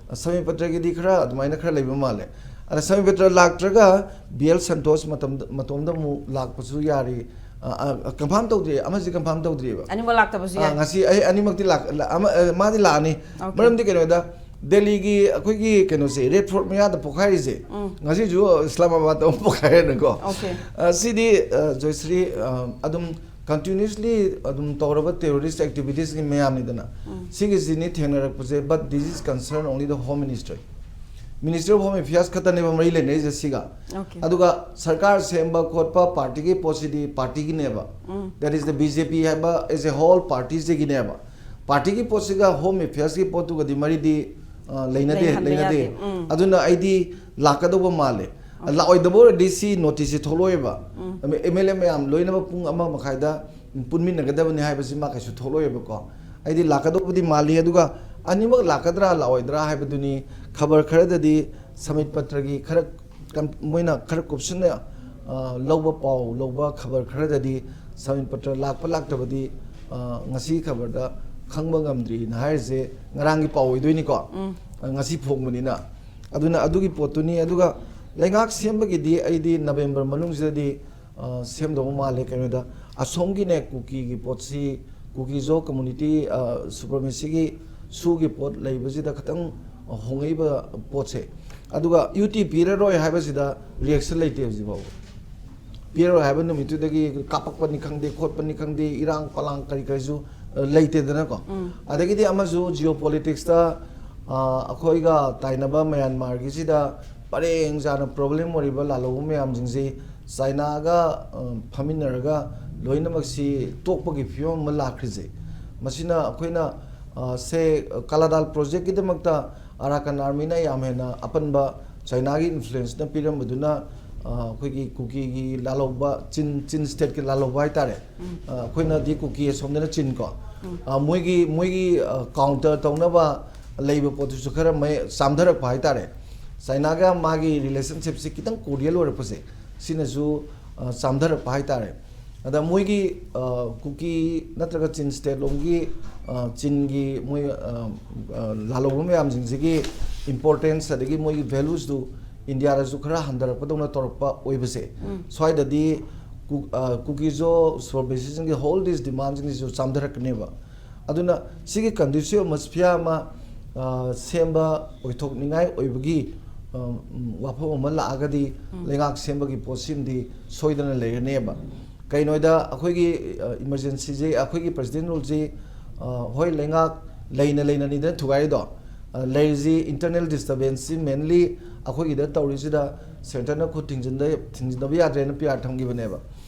ꯑ, ꯁꯃꯤꯄꯇ꯭ꯔꯒꯤꯗꯤ ꯈꯔ ꯑꯗꯨꯃꯥꯏꯅ ꯈꯔ ꯂꯩꯕ ꯃꯥꯜꯂꯦ꯫ ꯑꯗ ꯁꯃꯤꯄꯇ꯭ꯔ ꯂꯥꯛꯇ꯭ꯔꯒ ꯕꯤ ꯑꯦꯜ ꯁꯟꯇꯣꯁ ꯃꯇꯝꯗ, ꯃꯇꯣꯝꯗ ꯑꯃꯨꯛ ꯂꯥꯛꯄꯁꯨ ꯌꯥꯔꯤ꯫ ꯑ, ꯑ, confirm ꯇꯧꯗ꯭ꯔꯤ, ꯑꯃꯁꯤ confirm ꯇꯧꯗ꯭ꯔꯤꯕ꯫ ꯑꯅꯤꯃꯛ ꯂꯥꯛꯇꯕꯁꯨ ꯑ, ꯌꯥꯏ꯫ ꯉꯁꯤ ꯑꯩ ꯑꯅꯤꯃꯛꯇꯤ ꯂꯥꯛ-, ꯂꯥꯛ-, ꯑꯃ, ꯑ, ꯃꯥꯗꯤ ꯂꯥꯛꯑꯅꯤ꯫ Okay. ꯃꯔꯝꯗꯤ ꯀꯩꯅꯣꯗ, ꯗꯦꯜꯂꯤꯒꯤ ꯑꯩꯈꯣꯏꯒꯤ ꯀꯩꯅꯣꯁꯦ, ꯔꯦꯗ ꯐꯣꯔꯠ ꯃꯌꯥꯗ ꯄꯣꯈꯥꯏꯔꯤꯁꯦ, ꯉꯁꯤꯁꯨ ꯏꯁꯂꯥꯃꯥꯕꯥꯗ ꯑꯃ ꯄꯣꯈꯥꯏꯔꯦꯅꯀꯣ꯫ Okay. ꯑ, ꯁꯤꯗꯤ, ꯑ, ꯖꯣꯏꯁ꯭ꯔꯤ, ꯑ, ꯑꯗꯨꯝ continuously ꯑꯗꯨꯝ ꯇꯧꯔꯕ terrorist activitiesꯀꯤ ꯃꯌꯥꯝꯅꯤꯗꯅ꯫ ꯁꯤꯒꯤꯁꯤꯅꯤ ꯊꯦꯡꯅꯔꯛꯄꯁꯦ, but this is concern only the Home Ministry. Ministry of Home Affairs ꯈꯛꯇꯅꯦꯕ ꯃꯔꯤ ꯂꯩꯅꯔꯤꯁꯦ ꯁꯤꯒ꯫ Okay. ꯑꯗꯨꯒ ꯁꯔꯀꯥꯔ ꯁꯦꯝꯕ ꯈꯣꯠꯄ ꯄꯥꯔꯇꯤꯒꯤ ꯄꯣꯠꯁꯤꯗꯤ ꯄꯥꯔꯇꯤꯒꯤꯅꯦꯕ꯫ That is the B J P ꯍꯥꯏꯕ as a whole partyꯁꯤꯒꯤꯅꯦꯕ꯫ ꯄꯥꯔꯇꯤꯒꯤ ꯄꯣꯠꯁꯤꯒ Home Affairsꯀꯤ ꯄꯣꯠꯇꯨꯒꯗꯤ ꯃꯔꯤꯗꯤ, ꯑ, ꯂꯩꯅꯗꯦ, ꯂꯩꯍꯟꯕ ꯂꯩꯅꯗꯦ꯫ ꯌꯥꯗꯦ꯫ ꯎꯝ꯫ ꯑꯗꯨꯅ ꯑꯩꯗꯤ ꯂꯥꯛꯀꯗꯧꯕ ꯃꯥꯜꯂꯦ꯫ ꯂꯥꯛꯑꯣꯏꯗꯕ ꯑꯣꯏꯔꯗꯤ ꯁꯤ noticeꯁꯤ ꯊꯣꯛꯂꯛꯑꯣꯏꯕ꯫ M L A ꯃꯌꯥꯝ ꯂꯣꯏꯅꯃꯛ ꯄꯨꯡ ꯑꯃ ꯃꯈꯥꯏꯗ ꯄꯨꯟꯃꯤꯟꯅꯒꯗꯕꯅꯤ ꯍꯥꯏꯕꯁꯤ ꯃꯥ ꯀꯩꯁꯨ ꯊꯣꯛꯂꯛꯑꯣꯏꯕꯀꯣ꯫ ꯑꯩꯗꯤ ꯂꯥꯛꯀꯗꯧꯕꯗꯤ ꯃꯥꯜꯂꯤ, ꯑꯗꯨꯒ ꯑꯅꯤꯃꯛ ꯂꯥꯛꯀꯗ꯭ꯔꯥ ꯂꯥꯛꯑꯣꯏꯗ꯭ꯔꯥ ꯍꯥꯏꯕꯗꯨꯅꯤ꯫ ꯈꯕꯔ ꯈꯔꯗꯗꯤ ꯁꯃꯤꯠ ꯄꯇ꯭ꯔꯒꯤ ꯈꯔ ꯀꯝ-, ꯃꯣꯏꯅ ꯈꯔ ꯀꯨꯞꯁꯤꯟꯅ, ꯑ, ꯂꯧꯕ ꯄꯥꯎ ꯂꯧꯕ ꯈꯕꯔ ꯈꯔꯗꯗꯤ ꯁꯃꯤꯠ ꯄꯇ꯭ꯔ ꯂꯥꯛꯄ ꯂꯥꯛꯇꯕꯗꯤ, ꯑ, ꯉꯁꯤ ꯈꯕꯔꯗ ꯈꯪꯕ ꯉꯝꯗ꯭ꯔꯤꯅ ꯍꯥꯏꯔꯤꯁꯦ ꯉꯔꯥꯡꯒꯤ ꯄꯥꯎ ꯑꯣꯏꯗꯣꯏꯅꯤꯀꯣ꯫ ꯑ, ꯉꯁꯤ ꯐꯣꯡꯕꯅꯤꯅ꯫ ꯑꯗꯨꯅ ꯑꯗꯨꯒꯤ ꯄꯣꯠꯇꯨꯅꯤ꯫ ꯑꯗꯨꯒ ꯂꯩꯉꯥꯛ ꯁꯦꯝꯕꯒꯤꯗꯤ ꯑꯩꯗꯤ ꯅꯕꯦꯝꯕꯔ ꯃꯅꯨꯡꯁꯤꯗꯗꯤ, ꯑ, ꯁꯦꯝꯗꯧꯕ ꯃꯥꯜꯂꯦ꯫ ꯀꯩꯅꯣꯗ ꯑꯁꯣꯝꯒꯤꯅꯦ, ꯀꯨꯀꯤꯒꯤ ꯄꯣꯠꯁꯤ, ꯀꯨꯀꯤꯖꯣ community, ꯑ, supremacyꯒꯤ ꯁꯨꯒꯤ ꯄꯣꯠ ꯂꯩꯕꯁꯤꯗ ꯈꯤꯇꯪ ꯍꯣꯡꯉꯛꯏꯕ ꯄꯣꯠꯁꯦ꯫ ꯑꯗꯨꯒ ꯌꯨ ꯇꯤ ꯄꯤꯔꯔꯣꯏ ꯍꯥꯏꯕꯁꯤꯗ reaction ꯂꯩꯇꯦ ꯍꯧꯖꯤꯛꯐꯥꯎꯕ꯫ ꯄꯤꯔꯔꯣꯏ ꯍꯥꯏꯕ ꯅꯨꯃꯤꯠꯇꯨꯗꯒꯤ ꯀꯥꯞꯄꯛꯄꯅꯤ ꯈꯪꯗꯦ, ꯈꯣꯠꯄꯅꯤ ꯈꯪꯗꯦ, ꯏꯔꯥꯡ ꯄꯂꯥꯡ ꯀꯔꯤ ꯀꯔꯤꯁꯨ, ꯑ, ꯂꯩꯇꯦꯗꯅꯀꯣ꯫ ꯑꯗꯒꯤꯗꯤ ꯑꯃꯁꯨ geopoliticsꯇ, ꯑ, ꯑꯩꯈꯣꯏꯒ ꯇꯥꯏꯅꯕ ꯃ꯭ꯌꯥꯟꯃꯥꯔꯒꯤꯁꯤꯗ ꯄꯔꯦꯡ ꯆꯥꯅ problem ꯑꯣꯏꯔꯤꯕ ꯂꯥꯜꯍꯧꯕ ꯃꯌꯥꯝꯁꯤꯡꯁꯤ ꯆꯥꯏꯅꯥꯒ, ꯑ, ꯐꯝꯃꯤꯟꯅꯔꯒ ꯂꯣꯏꯅꯃꯛꯁꯤ ꯇꯣꯛꯄꯒꯤ ꯐꯤꯕꯝ ꯑꯃ ꯂꯥꯛꯈ꯭ꯔꯤꯁꯦ꯫ ꯃꯁꯤꯅ ꯑꯩꯈꯣꯏꯅ, ꯑ, ꯁꯦ, ꯀꯂꯥꯗꯥꯜ projectꯀꯤꯗꯃꯛꯇ Arakan Armyꯅ ꯌꯥꯝ ꯍꯦꯟꯅ ꯑꯄꯟꯕ ꯆꯥꯏꯅꯥꯒꯤ influenceꯅ ꯄꯤꯔꯝꯕꯗꯨꯅ, ꯑ, ꯑꯩꯈꯣꯏꯒꯤ ꯀꯨꯀꯤꯒꯤ ꯂꯥꯜꯍꯧꯕ, ꯆꯤꯟ, ꯆꯤꯟ stateꯀꯤ ꯂꯥꯜꯍꯧꯕ ꯍꯥꯏꯇꯥꯔꯦ꯫ ꯑ, ꯑꯩꯈꯣꯏꯅꯗꯤ ꯀꯨꯀꯤ ꯑꯁꯣꯝꯗꯅ ꯆꯤꯟ ꯀꯣ꯫ ꯑ, ꯃꯣꯏꯒꯤ, ꯃꯣꯏꯒꯤ, ꯑ, counter ꯇꯧꯅꯕ, ꯂꯩꯕ ꯄꯣꯠꯇꯨꯁꯨ ꯈꯔ ꯃꯌꯦ-, ꯆꯥꯝꯊꯔꯛꯄ ꯍꯥꯏꯇꯥꯔꯦ꯫ ꯆꯥꯏꯅꯥꯒ ꯃꯥꯒꯤ relationshipꯁꯤ ꯈꯤꯇꯪ cordial ꯑꯣꯏꯔꯛꯄꯁꯦ, ꯁꯤꯅꯁꯨ, ꯑ, ꯆꯥꯝꯊꯔꯛꯄ ꯍꯥꯏꯇꯥꯔꯦ꯫ ꯑꯗ ꯃꯣꯏꯒꯤ, ꯑ, ꯀꯨꯀꯤ ꯅꯠꯇ꯭ꯔꯒ ꯆꯤꯟ state ꯂꯣꯝꯒꯤ, ꯑ, ꯆꯤꯟꯒꯤ ꯃꯣꯏ, ꯑ, ꯑ, ꯂꯥꯜꯍꯧꯕ ꯃꯌꯥꯝꯁꯤꯡꯁꯤꯒꯤ importance ꯑꯗꯒꯤ ꯃꯣꯏꯒꯤ valuesꯇꯨ ꯏꯟꯗꯤꯌꯥꯗꯁꯨ ꯈꯔ ꯍꯟꯊꯔꯛꯄꯗꯧꯅ ꯇꯧꯔꯛꯄ ꯑꯣꯏꯕꯁꯦ, ꯎꯝ꯫ ꯁ꯭ꯋꯥꯏꯗꯗꯤ ꯀꯨ-, ꯑ, ꯀꯨꯀꯤꯖꯣ ꯁꯣꯔꯕꯦꯁꯤꯁꯤꯡꯒꯤ all these demandꯁꯤꯡꯁꯤꯁꯨ ꯆꯥꯝꯊꯔꯛꯀꯅꯦꯕ꯫ ꯑꯗꯨꯅ ꯁꯤꯒꯤ conducive atmosphere ꯑꯃ, ꯑ, ꯁꯦꯝꯕ ꯑꯣꯏꯊꯣꯛꯅꯤꯡꯉꯥꯏ ꯑꯣꯏꯕꯒꯤ, ꯑ, ꯎꯝ, ꯋꯥꯐꯝ ꯑꯃ ꯂꯥꯛꯑꯒꯗꯤ ꯎꯝ꯫ ꯂꯩꯉꯥꯛ ꯁꯦꯝꯕꯒꯤ ꯄꯣꯠꯁꯤꯃꯗꯤ ꯁꯣꯏꯗꯅ ꯂꯩꯔꯅꯦꯕ꯫ ꯀꯩꯅꯣꯗ ꯑꯩꯈꯣꯏꯒꯤ, ꯑ, emergencyꯁꯦ, ꯑꯩꯈꯣꯏꯒꯤ President ruleꯁꯤ, ꯑ, ꯍꯣꯏ, ꯂꯩꯉꯥꯛ ꯂꯩꯅ ꯂꯩꯅꯅꯤꯗꯅ ꯊꯨꯒꯥꯏꯔꯤꯗꯣ꯫ ꯑ, ꯂꯩꯔꯤꯁꯤ internal disturbanceꯁꯤ mainly ꯑꯩꯈꯣꯏꯒꯤꯗ ꯇꯧꯔꯤꯁꯤꯗ centreꯅ ꯈꯨꯠ ꯊꯤꯡꯖꯤꯟꯗ-, ꯊꯤꯡꯖꯤꯟꯗꯕ ꯌꯥꯗ꯭ꯔꯦꯅ P R ꯊꯝꯈꯤꯕꯅꯦꯕ꯫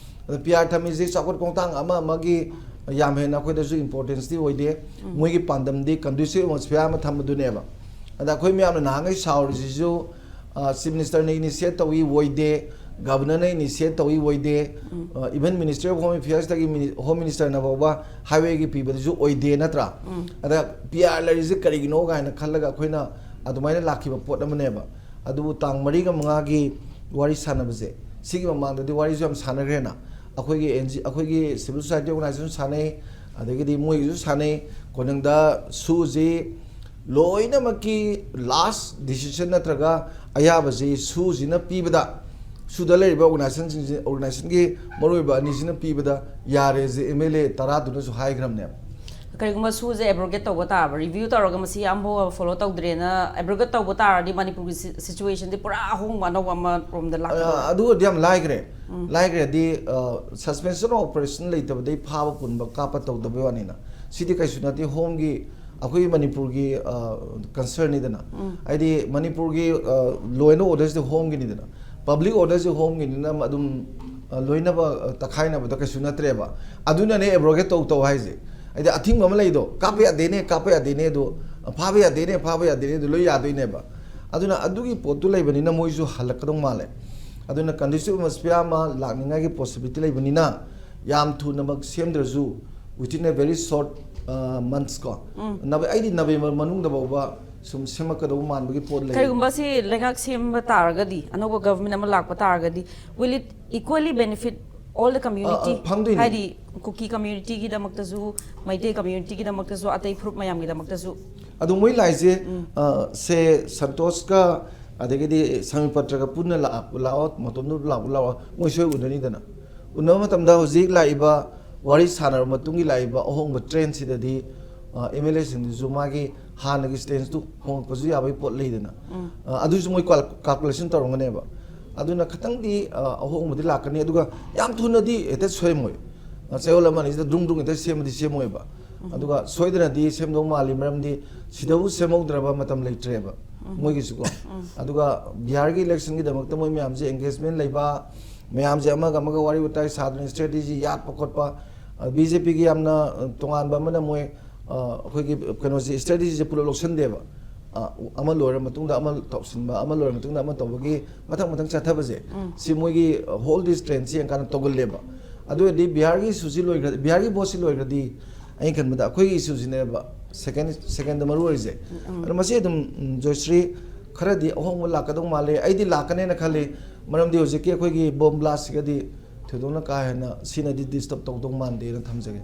ꯑꯗ P R ꯊꯝꯃꯤꯁꯤ ꯆꯥꯎꯈꯠ ꯈꯣꯡꯊꯥꯡ ꯑꯃ ꯑꯃꯒꯤ ꯌꯥꯝ ꯍꯦꯟꯅ ꯑꯩꯈꯣꯏꯗꯁꯨ importanceꯇꯤ ꯑꯣꯏꯗꯦ꯫ ꯎꯝ꯫ ꯃꯣꯏꯒꯤ ꯄꯥꯟꯗꯝꯗꯤ conducive atmosphere ꯑꯃ ꯊꯝꯕꯗꯨꯅꯦꯕ꯫ ꯑꯗ ꯑꯩꯈꯣꯏ ꯃꯌꯥꯝꯅ ꯅꯍꯥꯟꯈꯩ ꯁꯥꯎꯔꯤꯁꯤꯁꯨ, ꯑ, Chief Ministerꯅ initiate ꯇꯧꯏ ꯑꯣꯏꯗꯦ, Governorꯅ initiate ꯇꯧꯏ ꯑꯣꯏꯗꯦ, ꯎꯝ꯫ ꯑ, even Ministry of Home Affairsꯇꯒꯤ mini-, Home Ministerꯅ ꯐꯥꯎꯕ highwayꯒꯤ ꯄꯤꯕꯗꯨꯁꯨ ꯑꯣꯏꯗꯦ, ꯅꯠꯇ꯭ꯔꯥ? ꯎꯝ꯫ ꯑꯗ P R ꯂꯩꯔꯤꯁꯦ ꯀꯔꯤꯒꯤꯅꯣ ꯀꯥꯏꯅ ꯈꯜꯂꯒ ꯑꯩꯈꯣꯏꯅ ꯑꯗꯨꯃꯥꯏꯅ ꯂꯥꯛꯈꯤꯕ ꯄꯣꯠ ꯑꯃꯅꯦꯕ꯫ ꯑꯗꯨꯕꯨ ꯇꯥꯡ ꯃꯔꯤꯒ ꯃꯉꯥꯒꯤ ꯋꯥꯔꯤ ꯁꯥꯟꯅꯕꯁꯦ, ꯁꯤꯒꯤ ꯃꯃꯥꯡꯗꯗꯤ ꯋꯥꯔꯤꯁꯨ ꯌꯥꯝ ꯁꯥꯟꯅꯈ꯭ꯔꯦꯅ꯫ ꯑꯩꯈꯣꯏꯒꯤ N G, ꯑꯩꯈꯣꯏꯒꯤ civil society organization ꯁꯥꯟꯅꯩ, ꯑꯗꯒꯤꯗꯤ ꯃꯣꯏꯒꯤꯁꯨ ꯁꯥꯟꯅꯩ꯫ ꯀꯣꯅꯨꯡꯗ ꯁꯨꯁꯤ ꯂꯣꯏꯅꯃꯛꯀꯤ last decision ꯅꯠꯇ꯭ꯔꯒ ꯑꯌꯥꯕꯁꯤ ꯁꯨꯁꯤꯅ ꯄꯤꯕꯗ, ꯁꯨꯗ ꯂꯩꯔꯤꯕ organizationꯁꯤꯡꯁꯤ, organizationꯒꯤ ꯃꯔꯨꯑꯣꯏꯕ ꯑꯅꯤꯁꯤꯅ ꯄꯤꯕꯗ ꯌꯥꯔꯦꯁꯦ M L A ꯇꯔꯥꯗꯨꯅꯁꯨ ꯍꯥꯏꯈ꯭ꯔꯕꯅꯦꯕ꯫ ꯀꯔꯤꯒꯨꯝꯕ ꯁꯨꯁꯦ abrogate ꯇꯧꯕ ꯇꯥꯔꯕ, review ꯇꯧꯔꯒ ꯃꯁꯤ ꯑꯃꯐꯥꯎ follow ꯇꯧꯗ꯭ꯔꯦꯅ abrogate ꯇꯧꯕ ꯇꯥꯔꯗꯤ ꯃꯅꯤꯄꯨꯔꯒꯤ si-, situationꯗꯤ ꯄꯨꯔꯥ ꯑꯍꯣꯡꯕ ꯑꯅꯧꯕ ꯑꯃꯔꯣꯝꯗ ꯂꯥꯛꯀꯗꯧꯔꯦ꯫ ꯑ, ꯑꯗꯨ ꯑꯣꯏꯔꯗꯤ ꯌꯥꯝ ꯂꯥꯏꯈ꯭ꯔꯦ꯫ ꯎꯝ꯫ ꯂꯥꯏꯈ꯭ꯔꯦꯗꯤ, ꯑ, suspension of operation ꯂꯩꯇꯕꯗꯩ ꯐꯥꯕ ꯄꯨꯟꯕ ꯀꯥꯞꯄ ꯇꯧꯗꯕꯩ ꯋꯥꯅꯤꯅ꯫ ꯁꯤꯗꯤ ꯀꯩꯁꯨ ꯅꯠꯇꯦ, Homeꯒꯤ, ꯑꯩꯈꯣꯏ ꯃꯅꯤꯄꯨꯔꯒꯤ, ꯑ, concernꯅꯤꯗꯅ꯫ ꯎꯝ꯫ ꯍꯥꯏꯗꯤ ꯃꯅꯤꯄꯨꯔꯒꯤ, ꯑ, law and orderꯁꯤꯗꯤ Homeꯒꯤꯅꯤꯗꯅ꯫ Public orderꯁꯤ Homeꯒꯤꯅꯤꯅ ꯑꯗꯨꯝ, ꯑ, ꯂꯣꯏꯅꯕ, ꯑ, ꯇꯛꯈꯥꯏꯅꯕꯗ ꯀꯩꯁꯨ ꯅꯠꯇ꯭ꯔꯦꯕ꯫ ꯑꯗꯨꯅꯅꯦ abrogate ꯇꯧ ꯇꯧ ꯍꯥꯏꯁꯦ꯫ ꯍꯥꯏꯗꯤ ꯑꯊꯤꯡꯕ ꯑꯃ ꯂꯩꯗꯣ, ꯀꯥꯞꯄ ꯌꯥꯗꯦꯅꯦ, ꯀꯥꯞꯄ ꯌꯥꯗꯦꯅꯦ ꯑꯗꯣ, ꯐꯥꯕ ꯌꯥꯗꯦꯅꯦ, ꯐꯥꯕ ꯌꯥꯗꯦꯅꯦ ꯑꯗꯣ ꯂꯣꯏ ꯌꯥꯗꯣꯏꯅꯦꯕ꯫ ꯑꯗꯨꯅ ꯑꯗꯨꯒꯤ ꯄꯣꯠꯇꯨ ꯂꯩꯕꯅꯤꯅ ꯃꯣꯏꯁꯨ ꯍꯜꯂꯛꯀꯗꯧ ꯃꯥꯜꯂꯦ꯫ ꯑꯗꯨꯅ conducive atmosphere ꯑꯃ ꯂꯥꯛꯅꯤꯡꯉꯥꯏꯒꯤ possibility ꯂꯩꯕꯅꯤꯅ ꯌꯥꯝ ꯊꯨꯅꯃꯛ ꯁꯦꯝꯗ꯭ꯔꯁꯨ within a very short months ꯀꯣ, ꯅꯕꯦ- ꯑꯩꯗꯤ ꯅꯕꯦꯝꯕꯔ ꯃꯅꯨꯡꯗ ꯐꯥꯎꯕ ꯁꯨꯝ ꯁꯦꯝꯃꯛꯀꯗꯧꯕ ꯃꯥꯟꯕꯒꯤ ꯄꯣꯠ ꯂꯩ꯫ ꯀꯔꯤꯒꯨꯝꯕ ꯁꯤ ꯂꯩꯉꯥꯛ ꯁꯦꯝꯕ ꯇꯥꯔꯒꯗꯤ, ꯑꯅꯧꯕ ꯒꯚꯔꯟꯃꯦꯟꯠ ꯑꯃ ꯂꯥꯛꯄ ꯇꯥꯔꯒꯗꯤ, will it equally benefit all the community? ꯑ, ꯐꯪꯗꯣꯏꯅꯤ꯫ ꯍꯥꯏꯗꯤ ꯀꯨꯀꯤ ꯀꯝꯃ꯭ꯌꯨꯅꯤꯇꯤꯒꯤꯗꯃꯛꯇꯁꯨ, ꯃꯩꯇꯩ ꯀꯝꯃ꯭ꯌꯨꯅꯤꯇꯤꯒꯤꯗꯃꯛꯇꯁꯨ, ꯑꯇꯩ ꯐꯨꯔꯨꯞ ꯃꯌꯥꯝꯒꯤꯗꯃꯛꯇꯁꯨ? ꯑꯗꯨ ꯃꯣꯏ ꯂꯥꯛꯏꯁꯦ, ꯑ, ꯁꯦ ꯁꯟꯇꯣꯁꯀ ꯑꯗꯒꯤꯗꯤ ꯁꯃꯤꯄꯇ꯭ꯔꯒ ꯄꯨꯟꯅ ꯂꯥꯛ- ꯂꯥꯛꯑꯣ, ꯃꯇꯣꯝꯗ ꯂꯥꯛꯄ ꯂꯥꯛꯑꯣ, ꯃꯣꯏ ꯁꯣꯏ ꯎꯅꯅꯤꯗꯅ꯫ ꯎꯅꯕ ꯃꯇꯝꯗ ꯍꯧꯖꯤꯛ ꯂꯥꯛꯏꯕ, ꯋꯥꯔꯤ ꯁꯥꯟꯅꯔꯕ ꯃꯇꯨꯡꯒꯤ ꯂꯥꯛꯏꯕ ꯑꯍꯣꯡꯕ ꯇ꯭ꯔꯦꯟꯁꯤꯗꯗꯤ, ꯑꯦꯝ ꯑꯦꯜ ꯑꯦꯁꯤꯡꯗꯨꯁꯨ ꯃꯥꯒꯤ ꯍꯥꯟꯅꯒꯤ ꯁ꯭ꯇꯦꯟꯁꯇꯨ ꯍꯣꯡꯉꯛꯄꯁꯨ ꯌꯥꯕꯒꯤ ꯄꯣꯠ ꯂꯩꯗꯅ꯫ ꯑ, ꯑꯗꯨꯁꯨ ꯃꯣꯏ ꯀꯥꯜ- ꯀꯥꯜꯀꯨꯂꯦꯁꯟ ꯇꯧꯔꯝꯒꯅꯦꯕ꯫ ꯑꯗꯨꯅ ꯈꯤꯇꯪꯗꯤ, ꯑ, ꯑꯍꯣꯡꯕꯗꯤ ꯂꯥꯛꯀꯅꯤ, ꯑꯗꯨꯒ ꯌꯥꯝ ꯊꯨꯅꯗꯤ ꯍꯦꯛꯇ ꯁꯦꯝꯃꯣꯏ꯫ ꯑ, ꯆꯌꯣꯜ ꯑꯃ ꯑꯅꯤꯁꯤꯗ ꯗ꯭ꯔꯨꯡ ꯗ꯭ꯔꯨꯡ ꯍꯦꯛꯇ ꯁꯦꯝꯕꯗꯤ ꯁꯦꯝꯃꯣꯏꯕ꯫ ꯑꯗꯨꯒ ꯁꯣꯏꯗꯅꯗꯤ ꯁꯦꯝꯗꯧ ꯃꯥꯜꯂꯤ, ꯃꯔꯝꯗꯤ ꯁꯤꯗꯕꯨ ꯁꯦꯝꯍꯧꯗ꯭ꯔꯕ ꯃꯇꯝ ꯂꯩꯇ꯭ꯔꯦꯕ ꯃꯣꯏꯒꯤꯁꯨꯀꯣ꯫ ꯑꯗꯨꯒ ꯕꯤꯍꯥꯔꯒꯤ ꯏꯂꯦꯛꯁꯟꯒꯤꯗꯃꯛꯇ ꯃꯣꯏ ꯃꯌꯥꯝꯁꯦ ꯑꯦꯡꯒꯦꯖꯃꯦꯟ ꯂꯩꯕ, ꯃꯌꯥꯝꯁꯦ ꯑꯃꯒ ꯑꯃꯒ ꯋꯥꯔꯤ ꯋꯥꯇꯥꯏ ꯁꯥꯗꯅ ꯏꯁꯇ꯭ꯔꯦꯇꯦꯖꯤ ꯌꯥꯠꯄ ꯈꯣꯠꯄ, ꯕꯤ ꯖꯦ ꯄꯤꯒꯤ ꯌꯥꯝꯅ, ꯑ, ꯇꯣꯉꯥꯟꯕ ꯑꯃꯅ ꯃꯣꯏ, ꯑ, ꯑꯩꯈꯣꯏꯒꯤ ꯀꯩꯅꯣꯁꯦ, ꯏꯁꯇ꯭ꯔꯦꯇꯦꯖꯤꯁꯦ ꯄꯨꯂꯞ ꯂꯧꯁꯟꯗꯦꯕ꯫ ꯑ, ꯑꯃ ꯂꯣꯏꯔ ꯃꯇꯨꯡꯗ ꯑꯃ ꯇꯧꯁꯤꯟꯕ, ꯑꯃ ꯂꯣꯏꯔ ꯃꯇꯨꯡꯗ ꯑꯃ ꯇꯧꯕꯒꯤ ꯃꯊꯪ ꯃꯊꯪ ꯆꯠꯊꯕꯁꯦ, ꯁꯤ ꯃꯣꯏꯒꯤ, ꯑ, ꯍꯣꯜ ꯗꯤꯁ ꯇ꯭ꯔꯦꯟꯁꯤ ꯌꯦꯡꯀꯥꯟꯗ ꯇꯧꯒꯜꯂꯦꯕ꯫ ꯑꯗꯨ ꯑꯣꯏꯔꯗꯤ ꯕꯤꯍꯥꯔꯒꯤ ꯏꯁꯨꯁꯤ ꯂꯣꯏꯈ꯭ꯔ-, ꯕꯤꯍꯥꯔꯒꯤ ꯚꯣꯠꯁꯤ ꯂꯣꯏꯈ꯭ꯔꯗꯤ ꯑꯩꯅ ꯈꯟꯕꯗ ꯑꯩꯈꯣꯏꯒꯤ ꯏꯁꯨꯁꯤꯅꯦꯕ ꯁꯦꯀꯦꯟ, ꯁꯦꯀꯦꯟꯗ ꯃꯔꯨ ꯑꯣꯏꯔꯤꯁꯦ꯫ ꯑꯗꯣ ꯃꯁꯤ ꯑꯗꯨꯝ, ꯎꯝ, ꯖꯣꯏꯁ꯭ꯔꯤ, ꯈꯔꯗꯤ ꯑꯍꯣꯡꯕ ꯂꯥꯛꯀꯗꯧ ꯃꯥꯜꯂꯦ꯫ ꯑꯩꯗꯤ ꯂꯥꯛꯀꯅꯦꯅ ꯈꯜꯂꯤ, ꯃꯔꯝꯗꯤ ꯍꯧꯖꯤꯛꯀꯤ ꯑꯩꯈꯣꯏꯒꯤ ꯕꯣꯝ ꯕ꯭ꯂꯥꯁꯁꯤꯒꯗꯤ ꯊꯣꯏꯗꯣꯛꯅ ꯀꯥ ꯍꯦꯟꯅ ꯁꯤꯅꯗꯤ ꯗꯤꯁꯇꯔꯕ ꯇꯧꯗꯧ ꯃꯥꯟꯗꯦꯅ ꯊꯝꯖꯒꯦ꯫